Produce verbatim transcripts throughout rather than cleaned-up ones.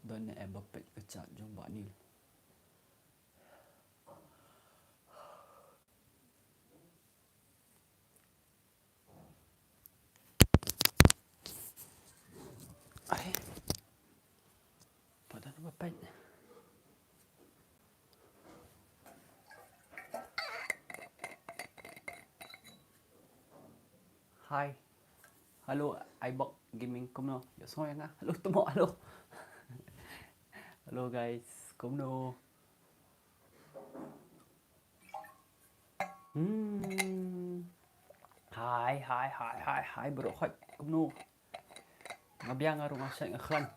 Don ne em ba peit ka chat jong Bah Nil. Ai. Pat don ba peit. Hi. Hello, Ibok Gaming, kumno? Ïohsngew ïa nga. Hello, tymmen, hello. Hello, guys. Kumno? Hmm. Hi, hi, hi, hi, hi, bro. Hi, kumno? Nga biang, nga rung, nga shait, nga khlaiñ.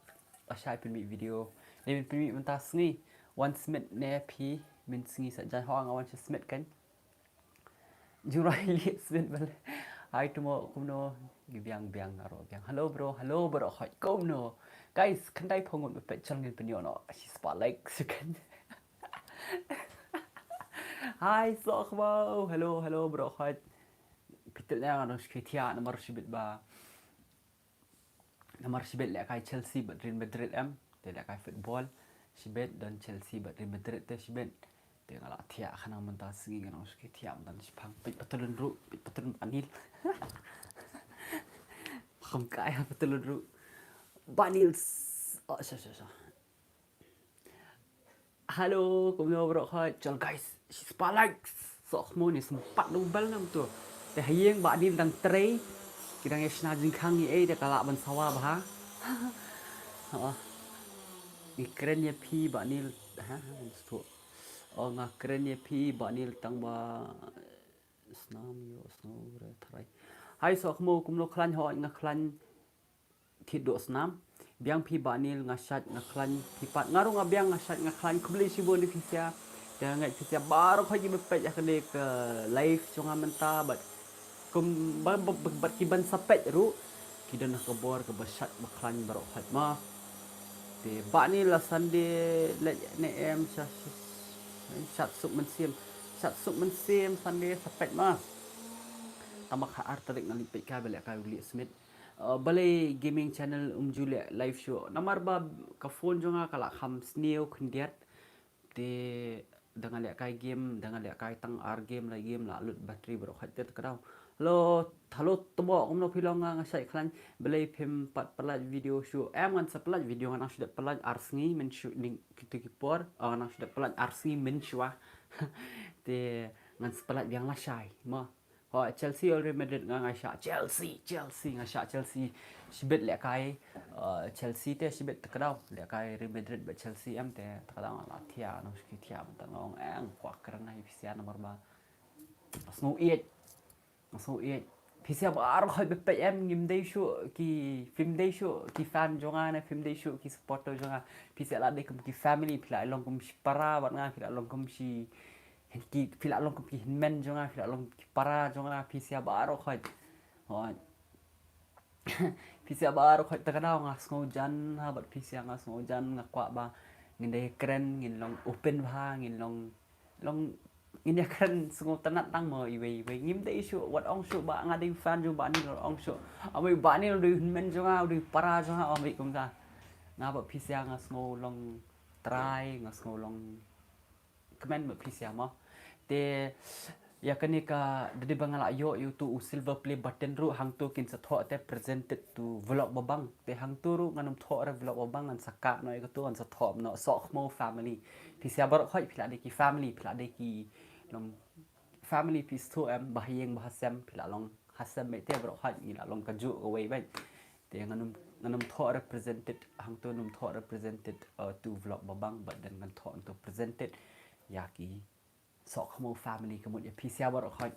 Nga shait pynmih video. Dei ban pynmih mynta sngi. Wan submit ne phi mynsngi sa jan, ho nga wan sha submit kan. Jurai li submit bal. Hi, tymmen, kumno? Ngi biang, biang, nga ruh biang. Hello, bro. Hello, bro. Hi, kumno? Guys, khyndai phew ngut ba peit, jong ngin pynïoh noh shispah like shuh kan. Hi, Sohkhmaw. Hello, hello, bro. Hi. Phi tip ne nga dang shu thiah namar shibit ba. Namar shibit lehkai Chelsea bad Real Madrid em. Te lehkai football. Shibit don Chelsea bad Real Madrid te shibit. Te nga la thiah khnang mynta sngi nga dang shu thiah mynta shiphang. Peit patulun ruh, peit patulun Bah Nil. Kham kai ha patulun ruh. Bah Nil. Oh, sha, sha, sha. Hello, kumno bro, khoi. Chal guys, shispah likes. Sohkhmaw ne sympat dang bal nam tu. Te ha ïing Bah Nil dang trei. Ki dang ïa shna jingkhang ïa ei, te ka lah ban sawa bha. Ha. Ngi kren ïa phi Bah Nil. Ha, ha, stu. Oh, nga kren ïa phi Bah Nil tang ba snam ïohsngew re tharai. Hi Sohkhmaw, kumno khlaiñ, hooid nga khlaiñ. Thied duh snam. Biang phi Bah Nil, nga shait nga khlaiñ phi pat. Nga ruh nga biang, nga shait nga khlaiñ. Khublei shibun ïa phi sha. Te nga ngeit phi sha baroh khoit kiba peit ïa kane ka live jong nga mynta bad kum ba, ba, ba, bad ki ban sa peit ruh. Ki don ha ka bor kaba shait ba khlaiñ baroh khoit ma. Te Bah Nil la Sunday leit ne em sha, sha, shat suk mynsiem. Shat suk mynsiem Sunday sa peit ma. Tang ba kha ar tarik nga leit peit kai ba lehkai u Lieh Smit. Uh, balei gaming channel um ju leh live show? Namar ba ka phone jong nga ka la kham sniew khyndiat. Te da nga lehkai game, da nga lehkai tang ar game, lai game la lut battery baroh khoit te ka daw. Hello, hello tymmen, kumno phi long, nga shait khlaiñ. Balei phim pat pynlait video shuh? Em ngan sa pynlait video, nga nang shu dep pynlait ar sngi mynshuwa, ning kito ki por. Oh, nga nang shu dep pynlait ar sngi mynshuwa. Te ngan sa pynlait biang lashai ma. Ho, Chelsea or Real Madrid? Nga, nga shah Chelsea, Chelsea, nga shah Chelsea. Shibit lehkai, uh, Chelsea te shibit te ka daw. Lehkai Real Madrid bad Chelsea em te te ka daw nga la thiah, nang shu thiah mynta nga ong eng kwah kren ha ïa phi sha namar ba. Sngew ïeit. Sngew ïeit. Phi sha baroh khoit ba peit em, ngim dei shuh ki, phim dei shuh ki fan jong nga ne phim dei shuh ki supporter jong nga. Phi sha la dei kum ki family, phi la long kum shi para bad nga, phi la long kum shi Ki, phi la long kum ki hynmen jong nga, phi la long ki para jong nga, phi sha baroh khoit. Hooid. Phi sha baroh khoit te ka daw nga sngew jan ha bad phi sha nga sngew jan, nga kwah ba ngin dei kren, ngin long open bha, ngin long, long, ngin ïa kren sngewtynnat tang mo iwei iwei. Ngim dei shuh wat ong shuh ba nga dei fan jong Bah Nil, wat ong shuh. Amai Bah Nil u dei hynmen jong nga, u dei para jong nga, amai kumta. Nga bad phi sha nga sngew long trai, nga sngew long kmen bad phi sha mo. Te ïa kane ka da dei ba nga la ïoh ïa uto u silver play button ruh hangto kin sa thoh te presented to Vlog Babang. Te hangto ruh ngan ym thoh re Vlog Babang, ngan sa kah noh ïa kato, ngan sa thoh noh Sohkhmaw family. Phi sha baroh khoit phi la dei ki family, phi la dei ki long family, phi shu em, ba ha ïing ba ha sem, phi la long ha sem beit te baroh khoit, ngi la long kajuh kawei beit. Te ngan ym, ngan ym thoh represented hangto, ngan ym thoh represented, uh, to Vlog Babang, but then ngan thoh hangto presented ïa ki Sohkhmaw family ka mut ïa phi sha baroh khoit.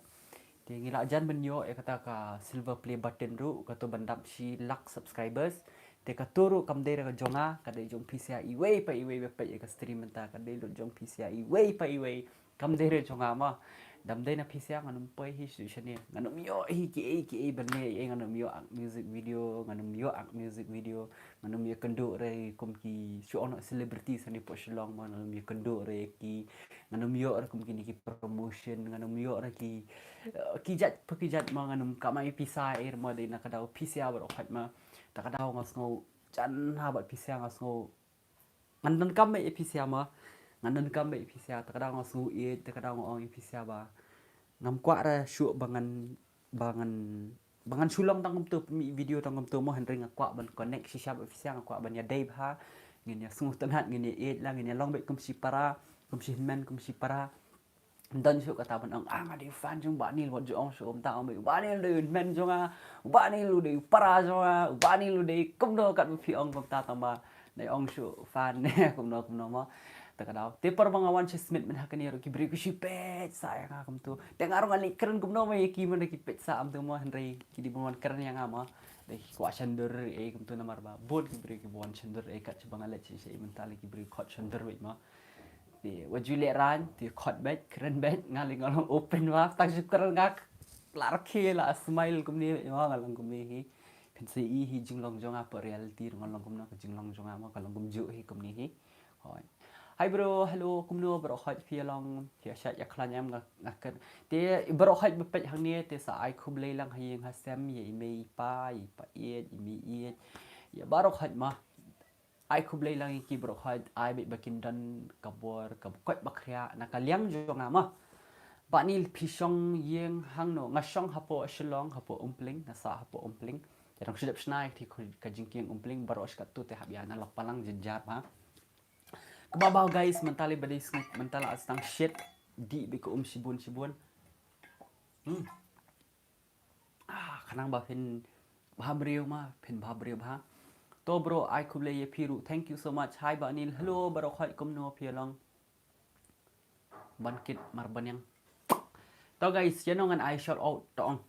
Te ngi la jan ban ïoh ïa kata ka silver play button ruh, kato ban dap shi lak subscribers. Te kato ruh kam dei re ka jong nga, ka dei jong phi sha iwei pa iwei ba peit ïa ka stream mynta, ka dei lut jong phi sha iwei pa iwei. Kam dei re jong nga ma. Dam dei na phi sha ngan ym poi hi shu shane. Ngan ym ïoh hi kiei kiei ban leh, ngan ym ïoh ak music video, ngan ym ïoh ak music video. Ngan ym ïakynduh re kum ki shu ong celebrity sani pok Shillong ma, ngan ym ïakynduh re ki, ngan ym ïoh re kum kine ki promotion, ngan ym ïoh re ki, eh, ki jait pa ki jait ma, ngan ym kamai pisa er ma, dei na ka daw pisa baroh khoit ma. Ta ka daw nga sngew jan ha bad pisa nga sngew. Ngan donkam bad pisa ma. Ngan donkam bad pisa, ta ka daw nga sngew ïeit, ta ka daw nga ong pisa ba ngam kwah ra shuh ba ngan, ba ngan, ba ngan shu long tang kumtu, mih video tang kumtu mo, hynrei nga kwah ban connect shisha bad pisa, nga kwah ban ïadei bha, ngin ïa sngew tynnat, ngin ïa ïeit la, ngin ïa long bad kum shi para, kum shi hynmen, kum shi para. Don shuh kata ban ong, ah, nga dei fan jong Bah Nil, wat ju ong shuh kumta, ong Bah Nil dei hynmen jong nga, Bah Nil u dei para jong nga, Bah Nil u dei kumno, kat ba phi ong kumta tang ba dei ong shuh fan kumno kumno mo. Ta ka daw. Te por ba nga wan sha Smit mynta kane ruh ki briew ki shu peit sa ïa nga kumtu. Te nga ruh nga leh kren kumno mo ïa ki mynta ki peit sa kumtu mo, hynrei ki dei ban wan kren ïa nga mo. Dei ki kwah shondur eh kumtu namar ba bun ki briew ki wan shondur eh, kat shaba nga leit sha i mynta la ki briew khot shondur beit mo. Te wat ju leh rang, te khot beit, kren beit, nga leh nga long open ma, tang shu kren nga la rkhie la smile kumne beit mo, nga long kumne hi. Phin sa i hi jinglong jong nga, pa reality ruh nga long kumno ka jinglong jong nga mo, ka long kumjuh hi kumne hi. Hooid. Hi bro, hello, kumno baroh hooid, phi ïa long, phi ïa shait ïa khlaiñ em? Nga, nga kren. Te baroh hooid ba peit hangne te sa ai khublei lang ha ïing ha sem ïa i mei i pa, i pa ïeit, i mei ïeit, ïa baroh hooid ma. Ai khublei lang ïa ki baroh hooid, ai beit ba kin don ka bor kaba koit ba khriah na ka liang jong nga ma. Bah Nil, phi shong ïing hangno? Nga shong hapoh Shillong, hapoh Umpling, nga sah hapoh Umpling. Te dang shu dep shna ïa ka jingkieng Umpling, baroh shi katto te hap ïa na Lokpalang, jynjar bha. Kaba bha guys, mynta lei ba dei sngi, mynta la sdang shit, dih beit ka um shibun shibun. Hmm. Ah, khnang ba phin bha briew ma, phin bha briew bha. To bro, ai khublei ïa phi ruh. Thank you so much. Hi Bah Nil. Hello, baroh hooid, kumno phi ïa long? Ban kit mar ban ïang. To guys, ïa no ngan ai shout out to ong.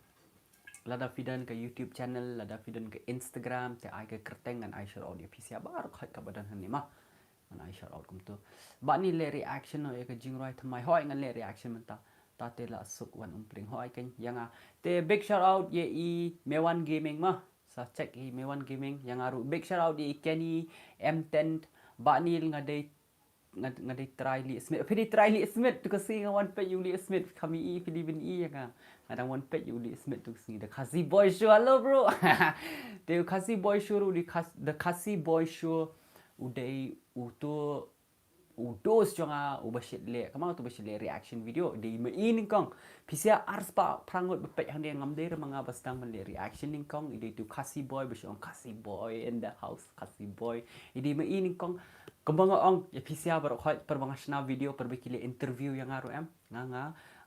Lada phi don ka YouTube channel, lada phi don ka Instagram, te ai ka kyrteng ngan ai shout out ïa phi sha baroh hooid kaba don hangne ma. Ngan ai shout out kumtu. Bah Nil, leh reaction noh ïa ka jingrwai thymmai. Hooid, ngan leh reaction mynta. Ta te la suk wan Umpling. Hooid, kein ïa nga. Te big shout out ïa i Mewan Gaming ma. Sa check i Mewan Gaming ïa nga ruh. Big shout out ïa i Kenny M ten. Bah Nil, nga dei, nga, nga dei trai leh Smit. Phi dei trai leh Smit, tu ka sngi nga wan peit ïa u leh Smit. Kham i, phi dei ban i ïa nga. Nga dang wan peit ïa u leh Smit tu ka sngi. The Khasi Boy Show, hello bro. Te u Khasi Boy Show ruh, the Khas-, The Khasi Boy Show. U dei uto u dos jong nga uba shait leh, kumno uto ba shait leh reaction video, dei ma i nyngkong. Phi sa ar spah phra ngut ba peit hangne, ngam dei re ma nga ba sdang ban leh reaction nyngkong, i dei tu Khasi Boy, ba shu ong Khasi Boy in the house, Khasi Boy. I dei ma i nyngkong. Kumba nga ong ïa phi sa baroh hooid, por ba nga shna video, por ba ki leh interview ïa nga ruh em, nga, nga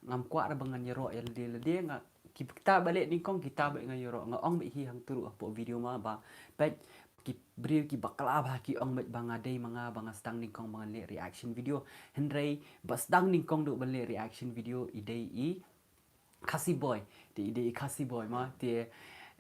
ngam kwah re ba ngan ïaroh ïa lade lade, nga, kita ba leh nyngkong, kita ba ngan ïaroh. Nga ong beit hi hangtu ruh hapoh video ma ba peit ki briew ki bakla bha ki ong beit ba nga dei ma nga ba nga sdang nyngkong ba ngan leh reaction video. Hynrei ba sdang nyngkong duh ban leh reaction video i dei i Khasi Boy. Te i dei i Khasi Boy ma, te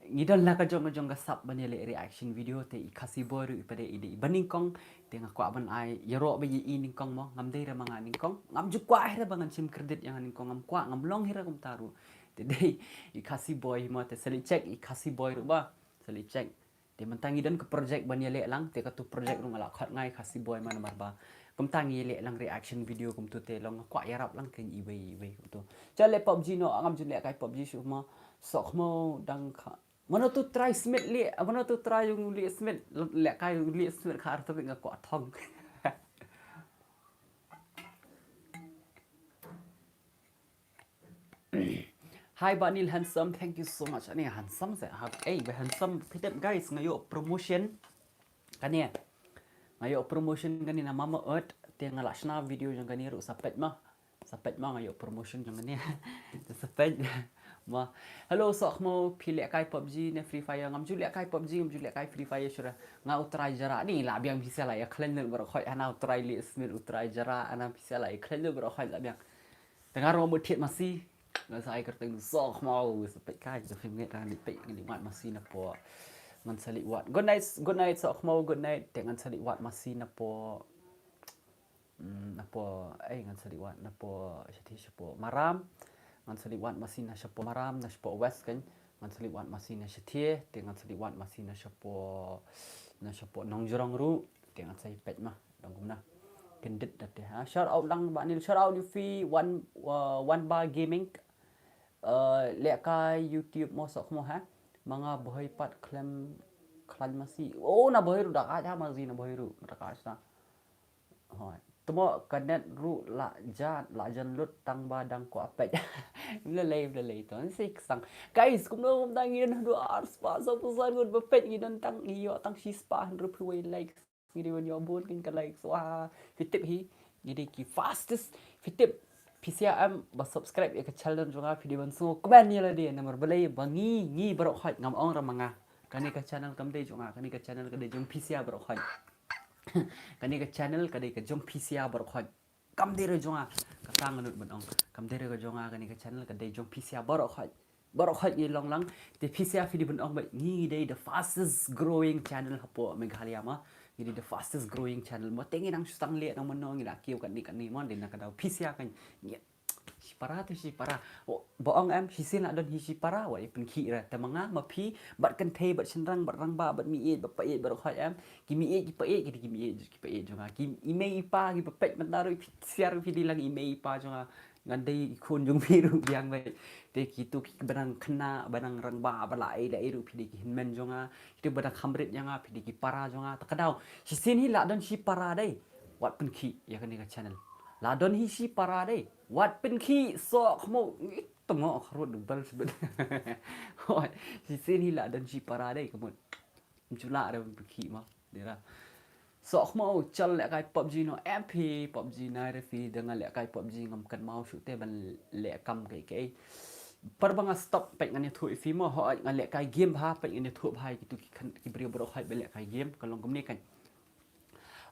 ngi don la ka jong ka jong ka sap ban ïa leh reaction video, te i Khasi Boy ruh i pat de i dei i ba nyngkong. Te nga kwah ban ai ïaroh beit ïa i nyngkong mo, ngam dei re ma nga nyngkong. Ngam ju kwah hi re ba ngan shim credit ïa nga nyngkong, ngam kwah, ngam long hi re kumta ruh. Te dei i Khasi Boy mo, te sa leit check i Khasi Boy ruh ba. Sa leit check. Te mynta ngi don ka project ban ïaleh lang, te katu project ruh nga la khot ngai Khasi Boy ma namar ba kumta ngi ïaleh lang reaction video kumtu, te long nga kwah ïarap lang kein iwei iwei kumtu. Cha leh PUBG noh, ngam ju lehkai PUBG shuh ma. Soh khmaw dang kha. Mano tu trai Smit leh, mano tu trai jong u leh Smit, lehkai u leh Smit kha ar tu nga kwah thong. Hi Bah Nil handsome, thank you so much. Ani handsome se, ha, eh, ba handsome, phi tip guys, nga ïoh promotion. Kane. Nga ïoh promotion kane na Mama Earth, te nga la shna video jong kane ruh, sa peit ma. Sa peit ma, nga ïoh promotion jong kane. Te sa peit ma. Hello, soh khmaw, phi lehkai PUBG ne Free Fire? Ngam ju lehkai PUBG, ngam ju lehkai Free Fire shuh re. Nga u trai Jara, ni la biang phi sa la ïa khlaiñ lut baroh khoit, hana u trai leh Smit u trai Jara, hana phi sa la ïa khlaiñ lut baroh khoit la biang. Te nga ruh mut thied masi. Nga sa ai kyrteng soh khmaw, sa peit kai, sa phim nget, ngan leit peit, ngan leit wad masi na pdeng. Ngan sa leit wad. Good night, good night, soh khmaw, good night. Te ngan sa leit wad masi na pdeng. Hmm, na pdeng, eh, ngan sa leit wad na pdeng, shathie shapoh Maram. Ngan sa leit wad masi na shapoh Maram, na shapoh West kan. Ngan sa leit wad masi na shathie, te ngan sa leit wad masi na shapoh, na shapoh Nongjrong ruh, te ngan sa ïa peit ma, dang kumna. Kyndit da te ha. Shout out lang Bah Nil, shout out ïa phi, One, uh, One Bar Gaming. Uh, lehkai YouTube mo soh khmaw ha. Ma nga bhoi pat khlem khlaiñ masi. Oh, na bhoi ruh da ka ja masi na bhoi ruh da ka sa. Hoi. Tmo ka net ruh la jan, la jan lut tang ba dang kwah peit. Mlelei, mlelei to. Sik sang. Guys, kumno kumta ngi don haduh ar spah saw phew san ngut ba peit, ngi don tang, ngi ïoh tang shi spah hynriew phew wei likes. Ngi dei ban ïoh bun kin ka likes. Wah, phi tip hi. Ngi dei ki fastest. Phi tip. Phi sa em ba subscribe ïa ka channel jong nga, phi dei ban sngew kmen ïa lade namar balei ba ngi, ngi baroh khoit, ngam ong ra ma nga. Kane ka channel kam dei jong nga, kane ka channel ka dei jong phi sa baroh khoit. Kane ka channel ka dei ka jong phi sa baroh khoit. Kam dei re jong nga, kata nga nud ban ong. Kam dei re ka jong nga, kane ka channel ka dei jong phi sa baroh khoit. Baroh khoit ngi long lang, te phi sa phi dei ban ong ba ngi dei the fastest growing channel hapoh Meghalaya ma. Ngi dei the fastest growing channel ma. Te ngi nang shu tang leh nang mano, ngi la kiew katne katne ma, dei na ka daw phi sa kan. Ngi shipara te shipara. Oh, ba ong em, shisien la don hi shipara, wat ïa pynkhih ra. Te ma nga ma phi, bad kynthei, bad shynrang, bad rangbah, bad miet, bad paiet, bad khoit em. Ki miet, ki paiet, ki dei ki miet, ki paiet jong nga. Ki i mei i pa, ki ba peit mynta ruh, phi sa ruh phi dei lang i mei i pa jong nga. Ngan dei i khun jong phi ruh biang beit. Te kitu ki ba nang khynnah, ba nang rangbah, ba la ei la ei ruh phi dei ki hynmen jong nga. Kitu ba nang kham rit ïa nga, phi dei ki para jong nga. Te ka daw, shisien hi la don shipara dei. Wat pynkhih ïa kane ka channel. La don hi shipara dei. Wat pynkhih, soh khmo. Ih, tmo kharud dubal sibit. Hoi, shisien hi la don shipara dei, ka mut. Mjula re ban pynkhih ma. Dei ra. Soh khmo, chal lehkai PUBG no, em phi PUBG nai re phi, da nga lehkai PUBG ngam kynmaw shuh te ban leh kam kaei kaei. Par ba nga stop peit ngan ïathuh ïa phi mo, hooid nga lehkai game bha, peit ngan ïathuh bha ïa kitu ki khan, ki briew baroh khoit ba lehkai game, ka long kumne kan.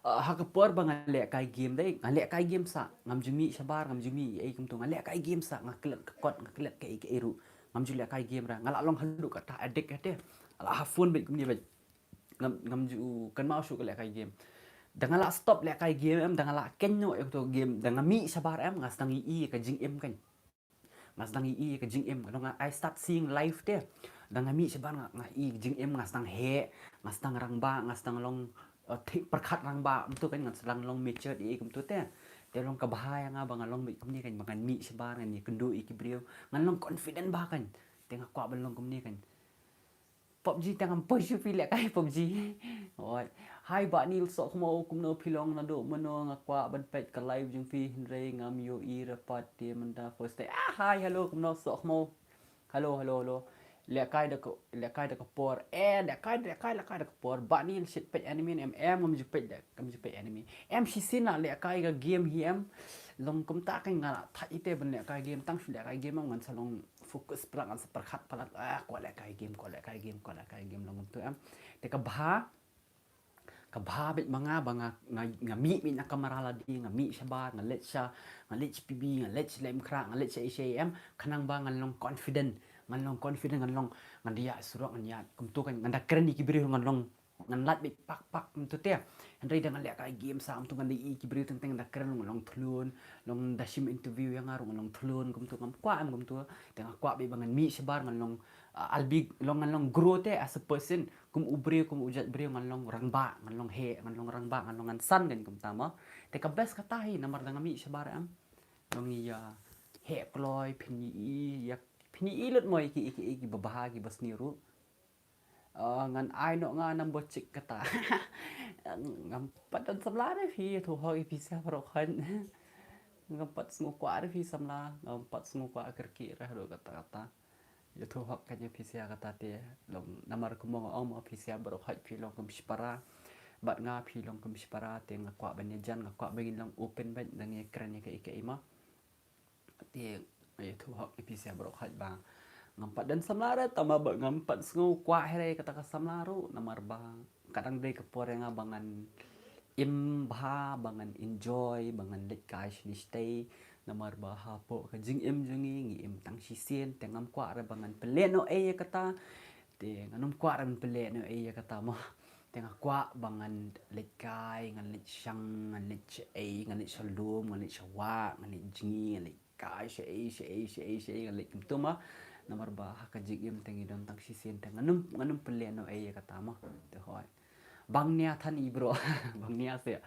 Ah, ha ka por ba nga lehkai game dei, nga lehkai game sa, ngam ju mih shabar, ngam ju mih ei kumtu, nga lehkai game sa, nga klet ka kot, nga klet kaei kaei ruh. Ngam ju lehkai game ra, nga la long haduh kata addict kata. Nga la ha phone beit kumne beit. Ngam, ngam ju kynmaw shuh ka lehkai game. Da nga la stop lehkai game em, da nga la kynnoh ïa kato game, da nga mih shabar em, nga sdang ïohi ïa ka jingim kan. Nga sdang ïohi ïa ka jingim, ka long nga, I start seeing life te. Da nga mih shabar nga, nga ïohi ka jingim, nga sdang heh, nga sdang rangbah, nga sdang long, eh, thik pyrkhat rangbah, kumtu kan, nga sdang long mature ïa kumtu te. Te long kaba bha ïa nga ba nga long beit kumne kan, ba ngan mih shabar, ngan ïakynduh ïa ki briew, ngan long confident bha kan. Te nga kwah ban long kumne kan. PUBG te ngam poi shuh phi lehkai PUBG. Oi. Hi Bah Neil, soh khmo, kumno phi long, naduh mano? Nga kwah ban peit ka live jong phi hynrei ngam ïohi re pat te mynta first time. Ah, hi, hello, kumno, soh khmo. Hello, hello, hello. Lehkai da ka, lehkai da ka por. Eh, lehkai, lehkai, lehkai da ka por. Bah Neil, shit peit anime ne em? Em, ngam ju peit da, ngam ju peit anime. Em, shisien la lehkai ka game hi em. Long kumta kan nga la thait ite ban lehkai game, tang shu lehkai game em ngan sa long focus palat, ngan sa pyrkhat palat, ah, kwah lehkai game, kwah lehkai game, kwah lehkai game, long kumtu em. Te kaba bha, kaba bha beit ma nga ba nga, nga, nga mih, mih na kamera lade, nga mih shabar, nga leit sha, nga leit sha P B, nga leit sha Lehmkhrah, nga leit sha ei sha ei em, khnang ba ngan long confident, ngan long confident, ngan long, ngan da ïaid surok, ngan ïaid kumtu kan, ngan da kren ïa ki briew, ngan long ngan lait beit pak pak kumtu te. Hynrei da nga lehkai game sa kumtu ngan da ïohi ki briew teng teng da kren, long, long thlun, long da shim interview ïa nga ruh long thlun kumtu, ngam kwah em kumtu. Te nga kwah beit ba ngan mih shabar, ngan long, ah, I'll be, long, ngan long grow te as a person, kum u briew, kum u jait briew, ngan long rangbah, ngan long heh, ngan long rangbah, ngan long, ngan san kan kumta mo. Te ka best kata hi namar da nga mih shabar em. Long ïa heh kloi, phin ïohi ïa, phin ïohi lut mo ïa ki, ïa ki, ïa ki babha, ki basniew ruh. Ah, ngan ai noh nga number chick kata. Ngam pat don samla re phi, ïathuh hok ïa phi sa baroh khoit. Ngam pat sngew kwah re phi samla, ngam pat sngew kwah kyrkieh re haduh katta katta. Ïathuh hok kane phi sa kata te, long namar kumba nga ong ma phi sa baroh khoit phi long kum shipara. Bad nga phi long kum shipara te nga kwah ban ïajan, nga kwah ba ngin long open bad da ngi kren ïa kaei kaei ma. Te, eh, ïathuh hok ïa phi sa baroh khoit ba ngam pat don samla re, tangba ba ngam pat sngew kwah hi re kata ka samla ruh, namar ba ka dang dei ka por ïa nga ba ngan im bha, ba ngan enjoy, ba ngan leit kai shane shatei, namar ba hapoh ka jingim jong ngi, ngi im tang shisien, te ngam kwah re ba ngan pynlehnohei ïa kata, te ngan ym kwah re ban pynlehnohei ïa kata mo. Te nga kwah ba ngan leit kai, ngan leit shang, ngan leit shaei, ngan leit shalum, ngan leit shawah, ngan leit jngi, ngan leit kai shaei, shaei, shaei, shaei, ngan leit kumtu mo. Namar ba ha ka jingim te ngi don tang shisien te ngan ym, ngan ym pynlehnohei ïa kata mo. Te hooid. Bang nia than i bro. Bang nia se.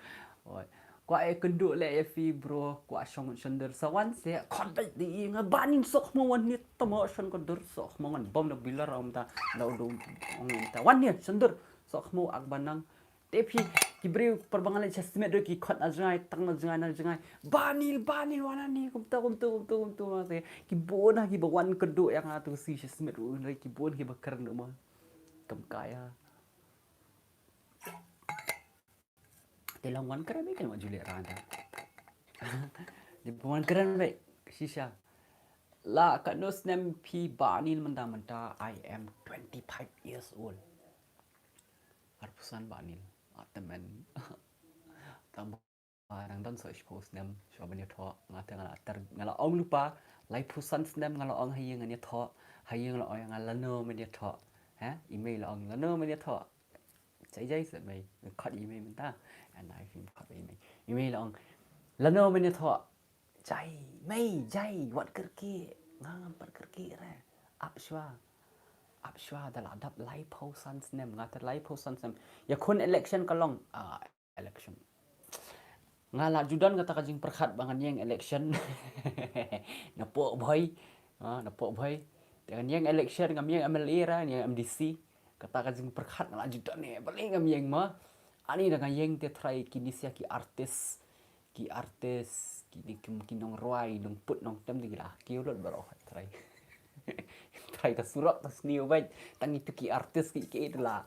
Hooid. Kwah ïakynduh leh ïa phi bro, kwah shong shondur sa wan se. Khot dei di i nga ba nin sok mo wan ni tamo shon ka dur sok mo ngan bom da bilar om ta. Da u dum ong ta. Wan ni shondur. soh khmu ak banang. Te phi ki briew parbangan le chasmet ro ki khot na jngai, tang na jngai, na jngai. Banil, banil, wana ni, kumta, kumta, kumta, kumta, kumta. Ki bona, ki ba wan kedu yang atu si chasmet ro, ki bon, ki ba keren ro ma. Kam kaya. Te long wan keren kan ma Juliet Randa. Di ba wan keren be, shisha. La ka no snem phi banil menta menta, I am twenty-five years old. Arphew san banil. Atemen. Tang ba nang don so shiphew snem, shuwa ban ïathoh, nga te nga la ter, nga la ong lypa, laiphew san snem nga la ong ha ïing ngan ïathoh, ha ïing la ong ïa nga lano men ïathoh, ha, i mei la ong lano men ïathoh, jai jai sa mei, nga khot i mei mynta, and I feel khot i mei, i mei la ong, lano men ïathoh, jai, mei, jai, wat kyrkieh, nga ngam pat kyrkieh re, ap shuwa, ap shuwa, da la dap laiphew san snem, nga te laiphew san snem, ïa khun election ka long, ah, election. Nga la ju don kata ka jingpyrkhat ba ngan ïeng election. Na poh bhoi. Ah, na poh bhoi. Te ngan ïeng election, ngam ïeng M L A ra, ïeng M D C. Kata ka jingpyrkhat nga la ju don ne, balei ngam ïeng ma. Ani da nga ïeng te trai kine sia ki artist. Ki artist, ki, ki, ki nongrwai, nongput, nongtem te ki la kiew lut baroh trai. Trai ka surok ka sniew bad tang itu ki artist ki, ki la.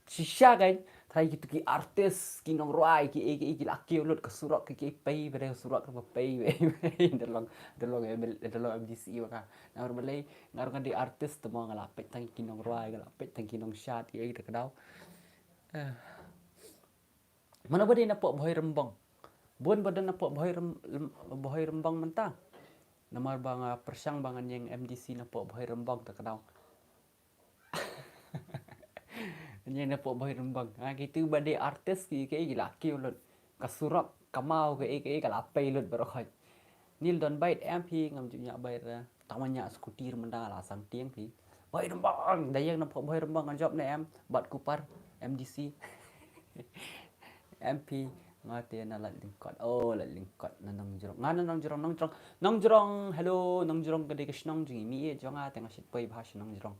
Shisha kan, trai kitu ki artist, ki nongrwai, ki, ki, ki la kiew lut ka surok ki, ki pei, bad ka surok ka pei, pei, pei. Da long, da long, da long M D C ba ka. Namar balei, nga ruh nga dei artist te mo nga la peit tang ki nongrwai, nga la peit tang ki nongshad, ki, ki da ka daw. Eh. Mano ba dei na poh bhoi Rembong. Bun ba don na poh bhoi Rem-, Rem-, bhoi Rembong mynta. Namar ba nga pyrshang ba ngan ïeng M D C na poh bhoi Rembong te ka daw. Ngan ïeng na poh bhoi Rembong. Ha, kitu ba dei artist ki, ki, ki la kiew lut. Ka surok, ka maw, ki, ki, ka la pei lut baroh khoit. Nil don bike em phi ngam ju ñiah bike ra. Tang ma ñiah scooter mynta la sang tieng phi. Bhoi Rembong, da ïeng na pho-, Bhoi Rembong ngan jop ne em, Bat Kupar, M D C. M P, nga te na Lad Lyngkot. Oh, Lad Lyngkot, na Nongjrong. Nga na Nongjrong, Nongjrong. Nongjrong, hello, Nongjrong ka dei ka shnong jong i mei jong nga te nga shait poi bha sha Nongjrong.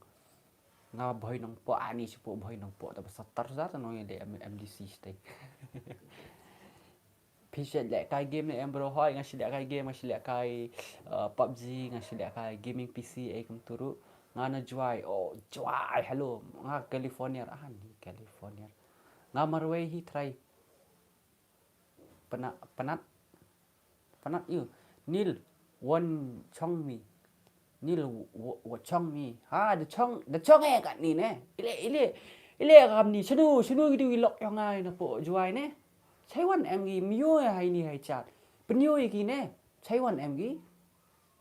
Nga Bhoi Nongpoh, ani shapoh Bhoi Nongpoh, ta ba satar zar ta nong ïa dei M-, M D C shatei. Phi shu lehkai game ne em bro? Hooid, nga shu lehkai game, nga shu lehkai, uh, PUBG, nga shu lehkai gaming P C, ei kumtu ruh. Nga na Jowai, oh, Jowai, hello. Nga California, ah, ni California. Nga marwei hi trai. Pynat, pynat, pynat ïa u. Nil, won chong mi. Nil, wo, wo chong mi. Ha, da chong, da chong eh katni ne. Ile, ile, ile kamni. Shano, shano kitu ki lok ïong ai na poh Jowai ne. Chai wan em ki myo eh hai ni hai chat. Pynyo eh ki ne. Chai wan em ki.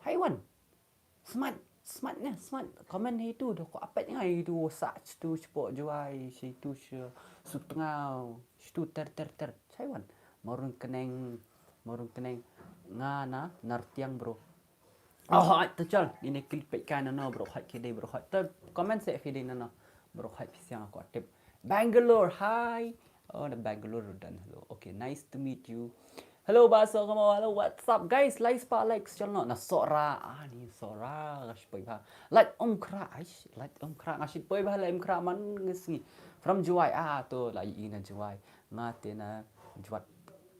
Hai wan. Smart, smart ne, smart. Comment hi tu, da ko apet ngai tu, sa tu, shapoh Jowai, shi tu, shi, sutngau, shi tu, ter, ter, ter. Chai wan. Marun keneng, marun keneng. Nga na, Nartiang bro. Oh, hooid, ta chal. Ini clip pet kai na no, bro. Hooid, kidei, bro. Hooid, ta comment se kidei na no. Bro, hooid, pisiang aku tip. Bangalore, hi. Oh, na Bangalore, dan. Hello. Okay, nice to meet you. Hello, ba so kamo. Hello, what's up, guys? Like, spah, like, chal no. Na Sora. Ah, ni Sora. Nga shipoi bha. Like, Umkra. Aish, like, Umkra. Nga shipoi bha, like, Umkra. Man, ngi sngi. From Jowai. Ah, to, like, ina Jowai. Nga te na Jowat.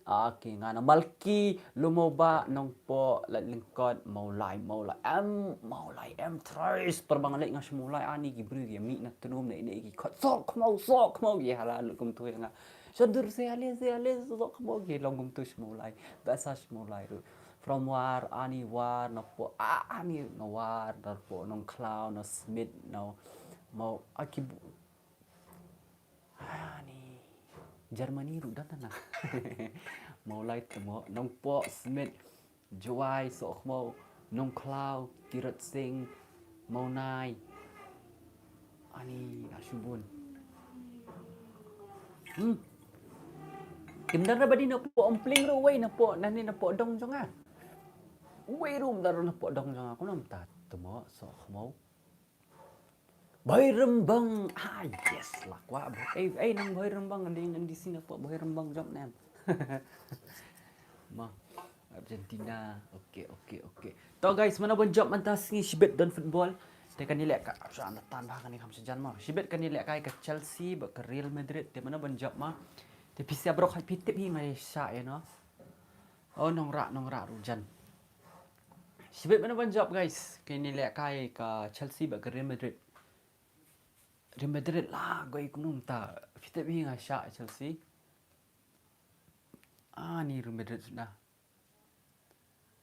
Ah, okay, nga na Malki, Lumoba, Nongpoh, Lad Lyngkot, Mawlai, Mawlai. Em, Mawlai, em, thrice. Parbang lek nga shu Mawlai, ani ki briew ki mih na tnum ne, ne ki khot. Sok, Mawlai, sok, Mawlai, ki hala, luk kumtu ïa nga. Shadur se ale, se ale, sok, Mawlai, ki long kumtu shu Mawlai. Basa shu Mawlai ruh. From War, ani War, Nongpoh, ah, ani na War, Nongpoh, Nongkhlaw, na Smit, na Maw, ah, ki bu-, Ani Germany ruh don na. Mawlai te mo, Nongpoh, Smit, Jowai, Sohkhmaw, Nongkhlaw, Tirot Sing, Mawnai. Ani la shibun. Hmm. Kim don ra ba dei na poh Umpling ruh wei na poh, na ni na poh dong jong nga. Wei ruh kim don ra na poh dong jong nga. Kumno mynta te mo, Sohkhmaw. Bhoi Rymbang. Ah, yes, la kwah bro. Eh, eh, nang Bhoi Rymbang, dei ngan D C na pok Bhoi Rymbang jop nem. Ma. Argentina. Okay, okay, okay. To guys, mano ban jop mynta sngi, shibit don football. Te kane leh ka, sha na tan ba kane kam sha jan ma. Shibit kane leh kai ka Chelsea bad ka Real Madrid, te mano ban jop ma. Te pisa bro khai pitip hi ngai sha ïa no. Oh, nong ra, nong ra ru jan. Shibit mano ban jop guys. Kane leh kai ka Chelsea bad ka Real Madrid. Real Madrid la goi kumno mynta. Pitip hi ngai sha Chelsea. Ah, ni Real Madrid suda.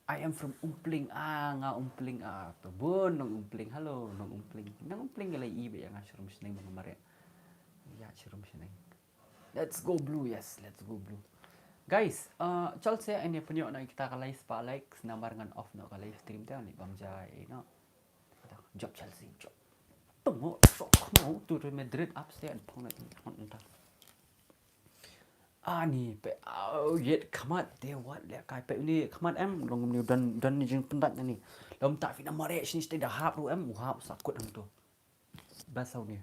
I am from Umpling. Ah, nga Umpling. Ah, to bun nong Umpling. Hello, nong Umpling. Nong Umpling gala i be nga shirum shneng bang mare. Ya shirum shneng. Let's go blue, yes, let's go blue. Guys, uh, chal se ane punyo na kita ka live pa like, namar ngan off no ka live stream te ni bam ja e no. Jop Chelsea, jop. Tungo, sok no, tu Real Madrid upset pong na. Ani pe au yet khmat te wat le kai pe ni khmat em long ni don don ni jing pendat ni. Lom ta fina mare sini ste da hap ru em u hap sa kut em tu. Basau ni.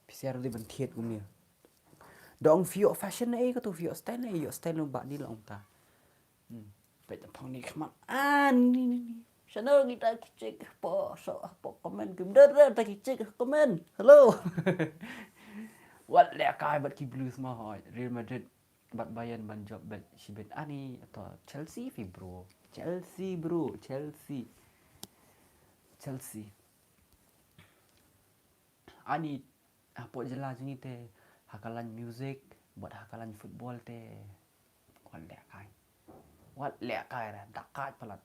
P C R di ban thiet kum ni. Dong fio fashion ni ka tu fio style ni yo style ba ni long ta. Hmm. Peit phong ni khmat. Ah, ni, ni, ni. Shano kita ki check po, so po comment kim dara ta ki check comment. Hello. Wat le kai bat ki blues ma hoi. Real Madrid bat Bayern ban jop bat shibit ani to Chelsea fi bro. Chelsea bro, Chelsea. Chelsea. Ani hapoh jylla jong ngi te ha ka lain music bad ha ka lain football te wat leh kai. Wat leh kai ra da kai palat.